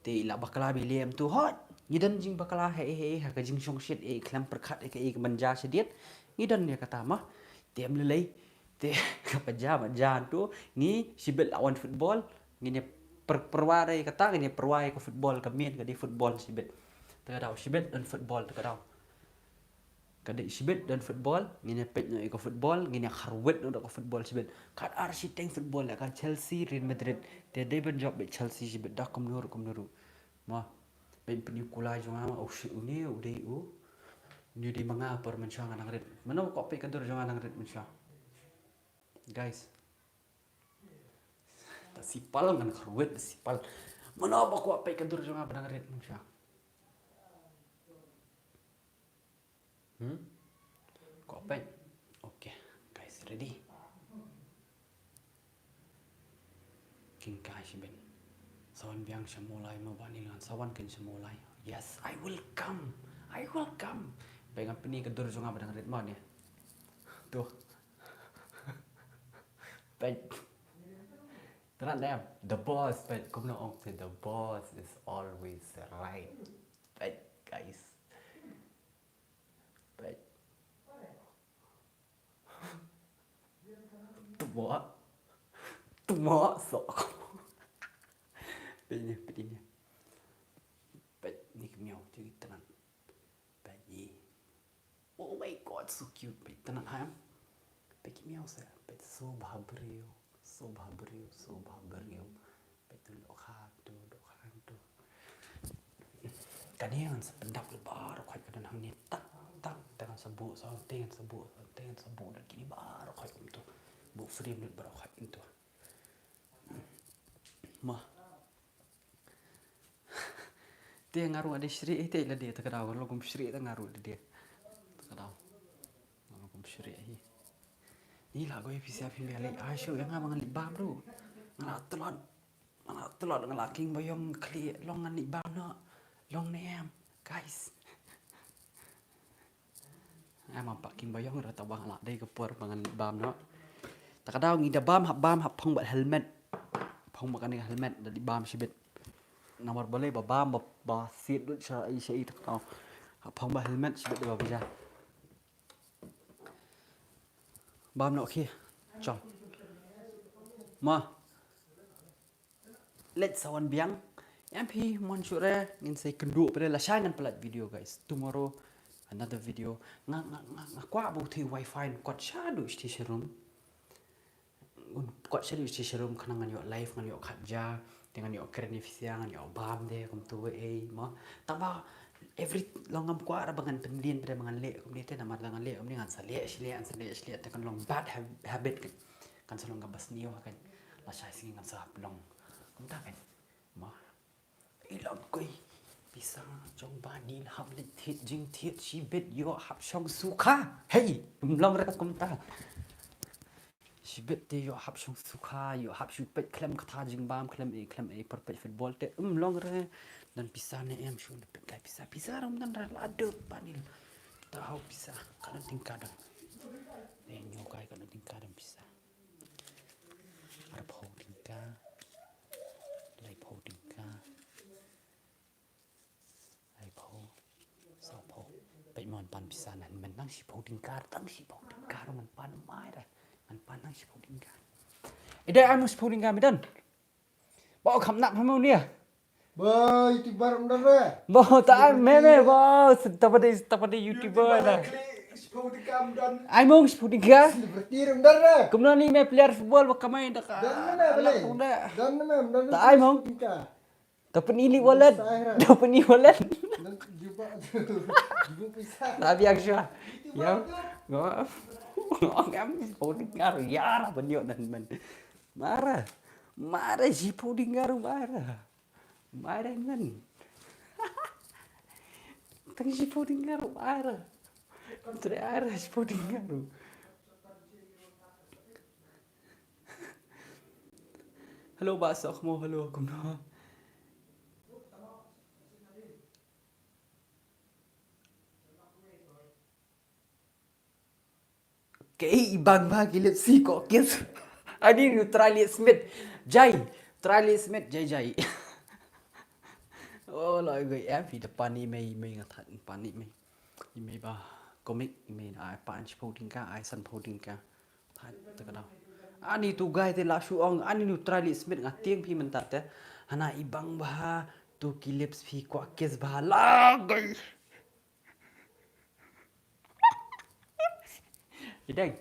Te i la bakla ba i leh em tu hot. Ngi don jingbakla hei hei ha ka jingshongshit eh khlem pyrkhat eh ka eh ka manja shadit. Ngi don ïa kata ma. Te em lei lei. Te ka ba ja ba ja tu ngi shibit la wan football. Ngin ïa per perwar ïa kata ngin ïa perwar ïa ka football ka miet ka dei football shibit. Te ka daw shibit don football te ka daw. Ka dei shibit don football ngin ïa peit noh ïa ka football ngin ïa kharwit noh da ka football shibit. Kat ar shiteng football ïa ka Chelsea Real Madrid. Te dei ban jop bad Chelsea shibit da kumno ruh kumno ruh. Ma peit pynïoh kulai jong nga ma u shi une u dei u. Une u dei ma nga por mynshuwa nga nang rit. Mano ko peit ka dur jong nga nang rit mynshuwa. Guys. Ta sipal ngan kharwit ta sipal. Mano ba kwah peit ka dur jong nga ba dang rit mynshuwa. Hmm? Kwah peit. Okay, guys, ready. King kai shibit. Sawan biang sha Mawlai ma ba ni lan sawan kin sha Mawlai. Yes, I will come. I will come. Bai ngam pini ka dur jong nga ba dang rit ma ne. Tuh. Peit. Tynat em. The boss, peit. Kumno ong te the boss is always right. Peit, guys. Peit. Tmo. Tmo sok. Peit ni, peit ni. Peit ni kmiaw, tu tynat. Peit ni. Oh my God, so cute. Peit tynat ha em. Peit ki miaw se. Peit so bha briew. So bha briew, so bha briew. Peit tu dohkha tu, dohkha tu. Kane ngan sa pyndap lypa baroh khoit ka don hangne. Tak, tak, te ngan sa buh sa, te ngan sa buh sa, te ngan sa buh da kine baroh khoit kumtu. Buh frame lut baroh khoit kumtu. Ma. Te nga ruh nga dei shrieh hi te la dei ta ka daw, long kum shrieh ta nga ruh la dei. Ta ka daw. Long kum shrieh hi. Ni la goi pisa phi me lei ai shu ïa nga ba ngan lip balm ruh. Nga la tlot. Nga la tlot nga la king ba ïong khlieh long ngan lip balm noh. Long ne em guys. Ai ma paking ba ïong ra ta ba nga la dei ka por ba ngan lip balm noh. Ta ka daw ngi da balm hap balm hap phong bad helmet. Phong bad kane ka helmet da lip balm shibit. Namar balei ba balm ba ba sit lut sha i sha i ta ka daw. Hap phong bad helmet shibit da ba bija. Balm noh ki. Chong. Ma. Let's sa wan biang. Em phi mon shu re ngin sa kynduh pyrshah la shai ngan pynlait video guys. Tomorrow another video. Nga nga nga nga kwah ba u thei wifi kot shaduh shiti sharum. Un kot shaduh shiti sharum khnang ngan ïoh live ngan ïoh khat ja. Te ngan ïoh kren ïa phi sia ngan ïoh balm de kumtu ei mo. Tang ba every long ngam kwah ra ba ngan pynlien ba ngan leh kumne te namar da ngan leh kumne ngan sa leh shi leh ngan sa leh shi leh te kan long bad hab- habit kan. Kan sa long kaba sniew ha kan. La shai sngi ngan sa hap long. Kumta kan. Mo. I long koi. Pisa jong ba ni hap leh thied jingthied shibit ïoh hap shong sukha. Hei, um long re kumta. Shibit te ïoh hap shong sukha, ïoh hap shu peit khlem kata jingbam khlem ei khlem ei por peit football te um long re. Don pisa ne em shu peit kai pisa pisa ram don re la dep ba ni. Ta hau pisa ka don tyngka don. Ne nyo kai ka don tyngka don pisa. Arphew tyngka. Laiphew tyngka. Laiphew. Sawphew. Peit mon pan pisa nan men nang shiphew tyngka tang shiphew tyngka ruh ngan pan mai ra. Ngan pan nang shiphew tyngka. Ida ai mo shiphew tyngka me don. Ba kham nap ha mo nia. Ba YouTuber um don re. Ba ta ai me me ba tapa de tapa de YouTuber da. Shiphew tyngka um don. Ai mo shiphew tyngka. Celebrity um don re. Kumno ni me player football ba kamai da ka. Don na me bale. Don na me um don. Ta ai mo. Shiphew tyngka. Ta pynili wallet. Pisa ai ra. Ta pynili wallet. Don jubok jubok pisa. Ta biang sha. Ya. Ngam. Ngam shiphew tyngka ruh ïa ra ban ïoh nan men. Mara. Mara shiphew tyngka ruh mara. Mara men. Tang shiphew tyngka ruh mara. Tre ara shiphew tyngka ruh. Hello ba sok mo hello kumno. Kei i bang ba ki lip si ko kis. Ani nu try lip smith. Jai. Try lip smith jai jai. Oh la goi em phi da pani mei mei nga that pani mei. I mei ba komik i mei ai pan shiphew tyngka ai sanphew tyngka. Pat ta ka daw. Ani tu gai te la shu ong ani nu try lip smith nga tieng phi mynta te. Hana i bang ba tu ki lips phi kwah kiss ba la gai. Ideng.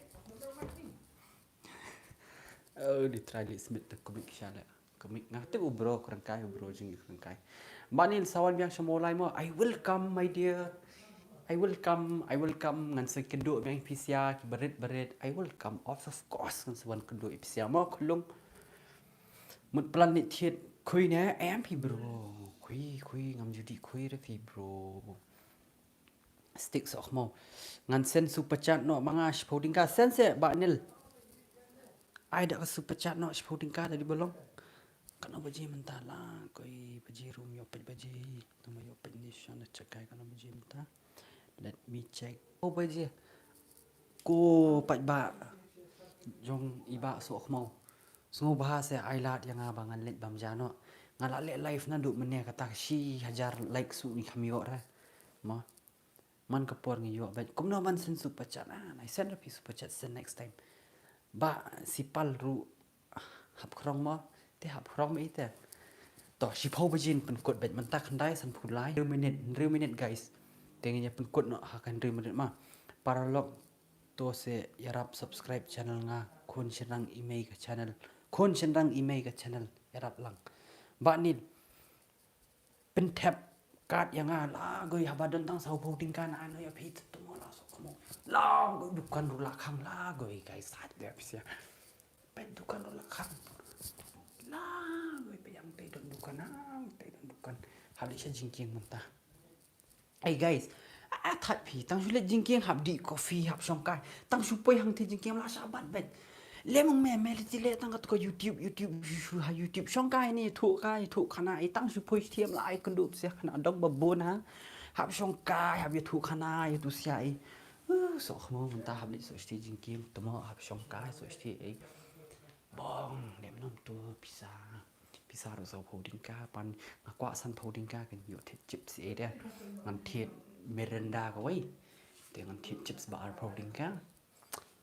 Oh, di try lip smith te komik shala. Komik nga te u bro kyrngkai u bro jing kyrngkai. Ba ni sa wan biang sha mo lai mo. I welcome my dear. I welcome, I welcome ngan sa kynduh biang phi sia ki barit barit. I welcome of course ngan sa wan kynduh phi sia mo khulung. Mut plan ni thied khui ne em phi bro. Khui khui ngam judi khui re phi bro. Stick sok mo. Ngan send super chat noh ma nga shiphew tyngka send se ba nil. Ai da ka super chat noh shiphew tyngka da di bolong. Kano baje mynta la koi baje room ïoh peit baje. Tama ïoh peit ni shan da check kai kano baje mynta. Let me check. Oh baje. Ko peit ba. Jong i ba sok mo. Sngewbha se ai lad ïa nga ba ngan leit bam ja noh. Nga la leh live naduh mynne kata shi hajar like su ni kham ïoh re. Mo. Man ka por ngi ïoh bad kumno ban send super chat ah nai send rupees super chat send next time. Ba sipal ruh hap khrong mo te hap khrong mo ite. To shiphew baje pynkut bad mynta khyndai sanphew lai hynriew minit hynriew minit guys. Te ngin ïa pynkut noh ha ka hynriew minit ma. Paralok to se ïarap subscribe channel nga khun shynrang i mei ka channel. Khun shynrang i mei ka channel ïarap lang. Ba nil. Pynthep kat ïa nga la goi haba don tang saw phew tyngka na ano ïa phi tu mo la sok mo la goi dukan ru la khang la goi kai sat de pisa pet dukan ru la khang la goi pe yang te don dukan ang te don dukan Hap leit sha jingkieng mynta. Ei guys, a, a thait phi, tang shu leit jingkieng hap dih coffee, hap shongkai. Tang shu poi hangtei jingkieng la shah bat beit. Leh mong me, me leit leh tang kato ka YouTube, YouTube, shu shu ha YouTube. Shongkai ne, thuh kai, thuh khana, ei tang shu poi shtiem la ai kynduh psiah khana dong ba bun ha. Hap shongkai, hap ïathuh khana, ïathuh siah ei. Uh, soh khmo mynta hap leit soh shtei jingkieng, tamo hap shongkai, soh shtei ei. Bong, leh mnom tu pisa. Pisa ruh soh phew tyngka, pan nga kwah san phew tyngka kan ïoh thied chips ei de. Ngan thied Mirinda kawei. Te ngan thied chips ba ar phew tyngka.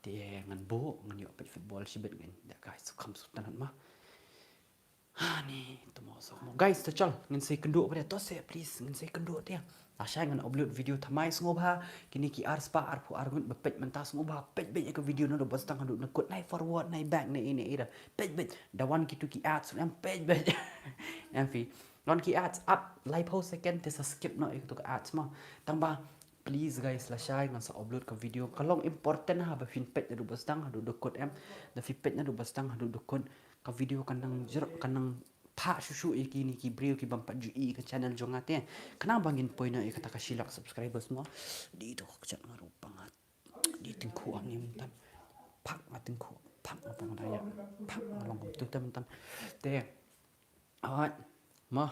Te ngan buh, ngan ïoh peit football shibit ngan. Da guys, kham sut tanat ma. Ha ni, tamo soh mo. Guys, to chal, ngin sa ïakynduh pat de, to se, please, ngin sa ïakynduh te. Lashai ngan upload video thymmai sngewbha, kine ki ar spah, ar phew ar ngut, ba peit mynta sngewbha, peit beit ïa ka video naduh ba sdang haduh na kut, nai forward, nai back, nai ine ira. Peit beit, da wan kitu ki ads, em peit beit. Em phi. Wan ki ads, ap, lai phew second, te sa skip noh ïa kitu ki ads mo. Tang ba, please guys, lashai ngan sa upload ka video. Ka long important ha, ba phin peit naduh ba sdang haduh da kut em. Da phi peit naduh ba sdang haduh da kut. Ka video kan nang jrok, kan nang phah shuh shuh ïa kine ki briew ki bym pat ju ïohi ïa ka channel jong nga te. Khnang ba ngin poi noh ïa kata ka shi lak subscribers mo. Dei to ka kjat nga ruh pang nga. Dei tyngkhuh nga mynta. Phak nga tyngkhuh. Phak nga pang da ïa. Phak nga long kumtu te mynta. Te. Hooid. Mo.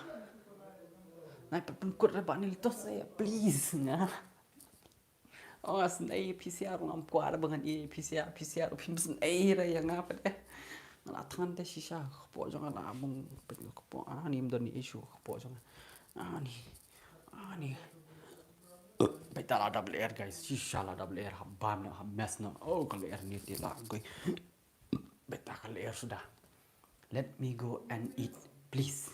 Nai pat pynkut re ba ni to se, please nga. Oh, nga snei phi siar, ngam kwah ba ngan ïa phi siar, phi siar, phim snei re ïa nga pat eh. Nga la thngan te shisha ka kpoh jong nga la bung peit ka kpoh, ani ym don issue ka kpoh jong nga. Ani, ani. Beit ta la double air guys, shisha la double air, hap bam noh, hap mess noh. Oh, ka lyer ni te la goi. Beit ta ka lyer suda. Let me go and eat, please.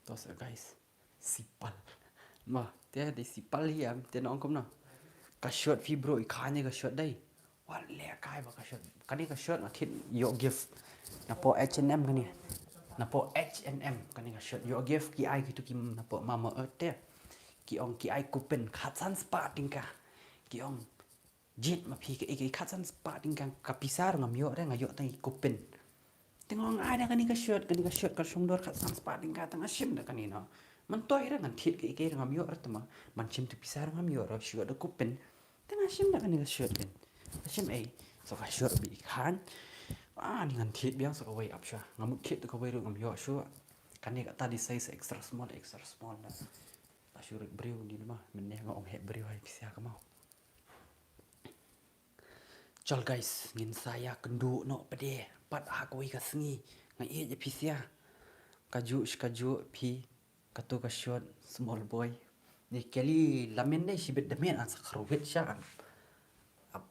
To se guys. Sipal. Ma, te dei sipal hi am, te nong kumno. Ka shirt phi bro, i kane ka shirt dei. Wat leh kai ba ka shirt. Kane ka shirt nga thied ïoh gift. Napoh H and M kane. Napoh H and M kane ka shirt ïoh gift ki ai kitu ki napoh Mama Earth te. Ki ong ki ai coupon khatsan spah tyngka. Ki ong Jied ma phi kaei kaei khatsan spah tyngka ka pisa ruh ngam ïoh re, nga ïoh tang i coupon. Te nga ong ai da kane ka shirt, kane ka shirt ka shong dor khatsan spah tyngka, tang nga shim da kane noh. Myntoi re ngan thied kaei kaei ruh ngam ïoh re, te ma ban shim tu pisa ruh ngam ïoh re, shu ïoh da coupon. Te nga shim da kane ka shirt kan. Nga shim ei, so ka shirt beit khan. Ah, ni ngan thied biang so kawei ap shuwa. Nga mut thied tu kawei ruh ngam ïoh shuwa. Kane kata dei size extra small, extra small na. La shu rit briew ni ma, mynne nga ong heh briew hai pisa ka mau. Chal guys, ngin sa ïakynduh noh pat de, pat ha kawei ka sngi, nga ïeit ïa phi sha. Kajuh shi kajuh phi, katu ka shirt, small boy. Ni Kelly, lamin ne shibit da men an sa kharwit sha an. Ap.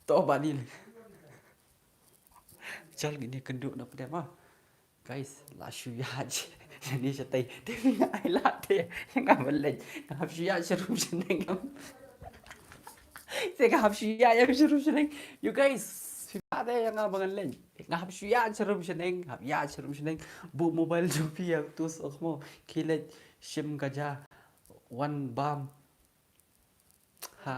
To ba ni. Chal ngin ïakynduh noh pat de ma. Guys, la shu ïaid shane shatei. Te phi nga ai lad te. Nga ban leit. Nga hap shu ïaid sharum shaneng. Te nga hap shu ïaid sharum shaneng. You guys, phi nga te nga ban leit. Nga hap shu ïaid sharum shaneng. Hap ïaid sharum shaneng. Buh mobile jong phi ïa tu sok mo. Ki leit shim ka ja. Wan bam. Ha,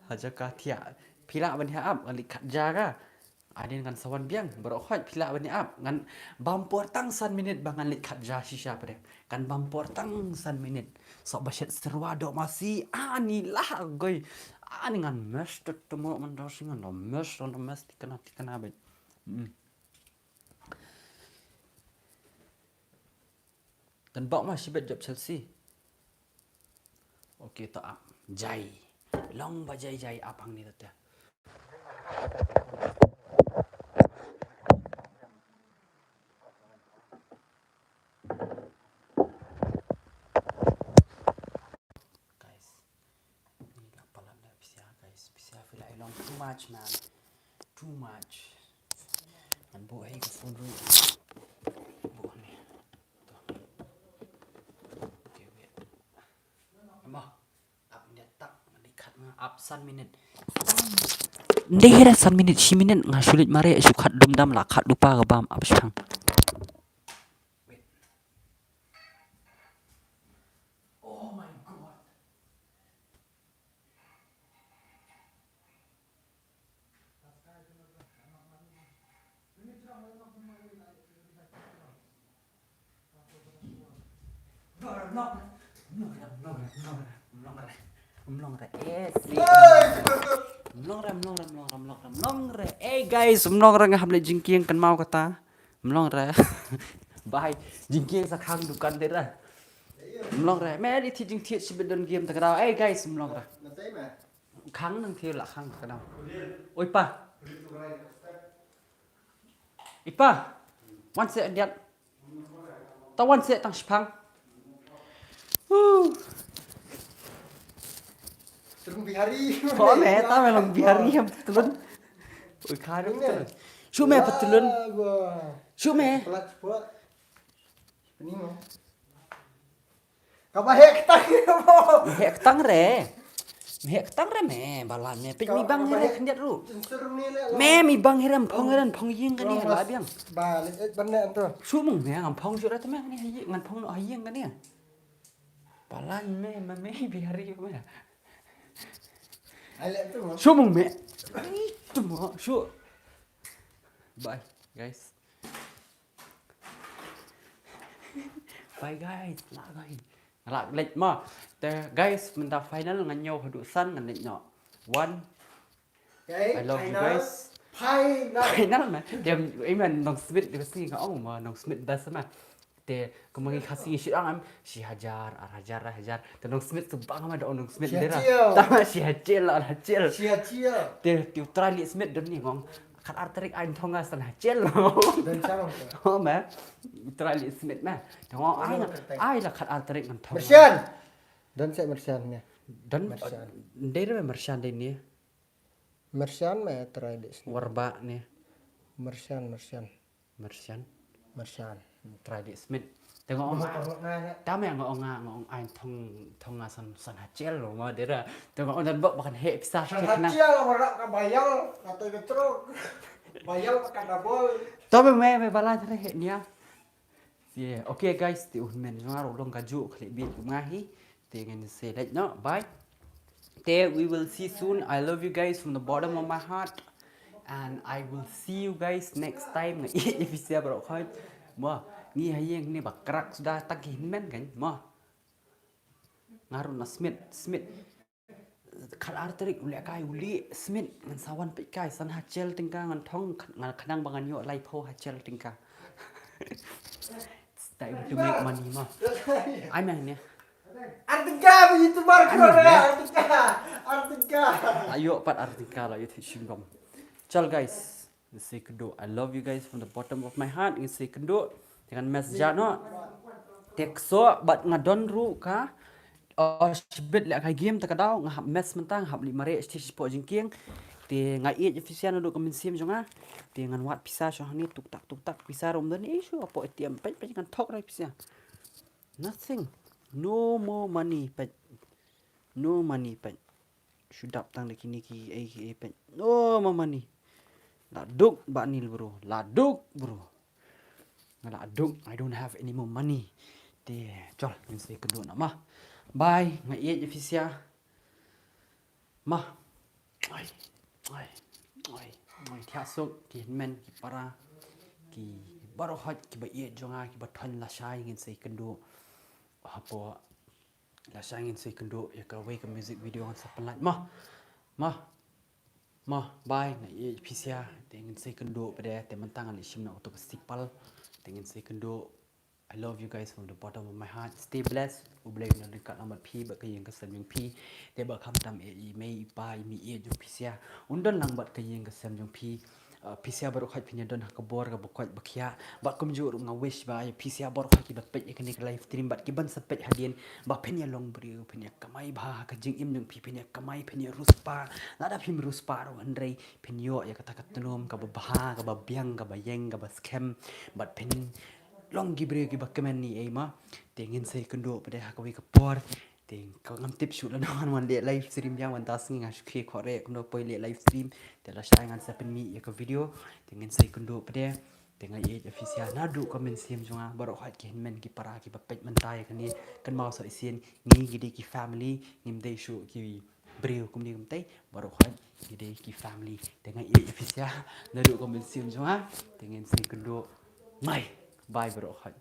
ha jaka thiah. Phi lah ban ïa ap, ngan leit khat ja ka. Hadien ngan sa wan biang, baroh khoit phi lah ban ïa ap. Ngan bam por tang san minit ba ngan leit khat ja shisha pat de. Ngan bam por tang san minit. Soh ba shet syrwa doh masi, ani lah goi. Ani ngan mes tet temo man dor sing ngan mes, ngan mes tikna tikna beit. Hmm. Kan bok ma shibit jop Chelsea. Okay, to ap. Jai. Long ba jai jai ap hangne to te. Guys. Ni la palat da pisa, guys. Pisa phi la ai long too much, man. Too much. Ngan buh hei ka phone ruh. Buh ni. To. Okay, wait. Amo. Ap ni tak, ngan di khat nga ap san minit. Ndei hera san minit, shi minit nga shu leit mareh, shu khat dum dam la khat dupa ka bam ap shang. Wait. Oh my God. Mlong re, mlong re, mlong re, mlong re, mlong re. Eh, si. Mlong re, mlong re, mlong re, mlong re, mlong re. Eh, guys, mlong re, nga hap leit jingkieng, kynmaw kata. Mlong re. Bye. Jingkieng sa khang dukan te re. Mlong re. Me di thi jingthied shibit don game ta ka daw. Eh, guys, mlong re. Khang nang thi la khang ta ka daw. Oi pa. Oi pa. Wan se diat. Ta wan se tang shipang. Huh. Terung Bihari. Ko me ta me long Bihari ham tulun. Oi kha. Shu me pa tulun. Shu me. Pelat po. Ni mo. Kaba heh ktang mo. Heh ktang re. Heh ktang re me, balan me. Peit mi bang heh re khyndiat ruh. Me mi bang heh re, phong heh re, phong ïing kane la biang. Ba le ban ne anto. Shu mung me ngam phong shu re te me kane ha ïing, ngan phong noh ha ïing kane. Balan me, ma me Bihari me. Shu mung me. Itu mo, shu. Bye guys. Bye guys. La guys. La leit ma. Te guys mynta final ngan ñiew haduh san ngan leit noh. One. I love you guys. Final. Final ma. Te i man nong smit de kasi nga ong ma nong smit best ma. Te kumang i kasi shi ang am shi hajar ar hajar ar hajar. Te nong smit tu bang ma da nong smit de ra. Tama shi hajar ar hajar. Shi hajar. Te te u trai li smit don ni ngong. Khat ar tarik ai thong nga san hajar lo. Dan chang. Oh ma. Trai li smit ma. Te ngong ai la khat ar tarik ngan thong. Mersian. Dan se mersian ne. Dan mersian. Dei re mersian dei ni. Mersian me trai li smit. Warba ni. Mersian mersian. Mersian. Mersian. Trai li smit. Tengok ong. Tama yang ong nga ong ai thong thong nga san san hajar lo ma dera. Tengok ong dan bok bakan he pisa. San hajar lo warak ka bayal atau ke truk. Bayal bakan double. Tama me me balan re he nia. Yeah, okay guys, te un men nga ro long ka ju klik bit nga hi. Te ngin say like no, bye. Te we will see soon. I love you guys from the bottom of my heart. And I will see you guys next time. Nga i pisa bro khoi. Mo, ni hayeng ni ba krak suda tak hin men kan. Mo. Nga ro na smit, smit. Khat ar tarik u leh kai u leh smit ngan sa wan peit kai san hajar tyngka ngan thong ngan khnang ba ngan ïoh laiphew hajar tyngka. It's time to make money ma. Ai ma ne. Ar tyngka ba YouTuber ko ne ar tyngka. Ar tyngka. La ïoh pat ar tyngka la ïoh thik shim gom. Chal guys. Ngin sa ïakynduh. I love you guys from the bottom of my heart. Ngin sa ïakynduh. Te ngan message noh. Te kso bad nga don ruh ka. Oh, shibit leh ka game ta ka daw nga hap mess mynta nga hap leit mareh sha sha poh jingkieng. Te nga ïeit ïa pisa naduh ka mynsiem jong nga. Te ngan wad pisa sha hangne tuk tak tuk tak pisa ruh ym don issue hapoh A T M peit peit ngan thok rai pisa. Nothing. No more money peit. No money peit. Shu dap tang da kine ki ei ki ei peit. No more money. La duk ba nil bro. La duk bro. Nga la duk. I don't have any more money. Te chol ngin sa ïakynduh noh ma. Bye. Nga ïeit ïa pisa. Ma. Ai. Ai. Ai. Ai thiah suk ki hynmen ki para ki baroh hot ki ba ïeit jong nga ki ba thon lashai ngin sa ïakynduh. Hapoh Lashai ngin sa ïakynduh ïa kawei ka music video ngan sa pynlait mo. Mo. Mo, bye, nga ïeit pisa, te ngin sa ïakynduh pat de, te mynta ngan leit shim noh kato ka sipal, te ngin sa ïakynduh. I love you guys from the bottom of my heart. Stay blessed. U Blei un nang ryngkat lang bad phi bad ka ïing ka sem jong phi. Te bad khamtam ïa i mei i pa i mei ïeit jong pisa. Un don lang bad ka ïing ka sem jong phi. Ah, pisa baroh khoit phin ïa don ha ka bor kaba koit ba khiah. Bad kumjuh ruh nga wish ba ïa pisa baroh khoit kiba peit ïa kane ka live stream bad kiban sa peit hadien ba phin ïa long briew, phin ïa kamai bha ha ka jingim jong phi, phin ïa kamai, phin ïa riewspah. Lada phim riewspah ruh hynrei phin ïoh ïa kata ka tnum kaba bha, kaba biang, kaba ïeng, kaba skhem. Bad phin long ki briew kiba kmen ei ei ma. Te ngin sa ïakynduh pat de ha kawei ka por. Te ka ngam tip shuh lano ngan wan leh live stream biang, mynta sngi nga shu khie khohreh kumno poi leh live stream. Te lashai ngan sa pynmih ïa ka video. Te ngin sa ïakynduh pat de. Te nga ïeit ïa pisa naduh ka mynsiem jong nga baroh khoit ki hynmen ki para kiba peit mynta ïa kane. Kynmaw sa shisien ngi ki dei ki family, ngim dei shuh ki briew kumne kumtei. Baroh khoit ki dei ki family. Te nga ïeit ïa pisa naduh ka mynsiem jong nga. Te ngin sa ïakynduh. Bye. Bye baroh khoit.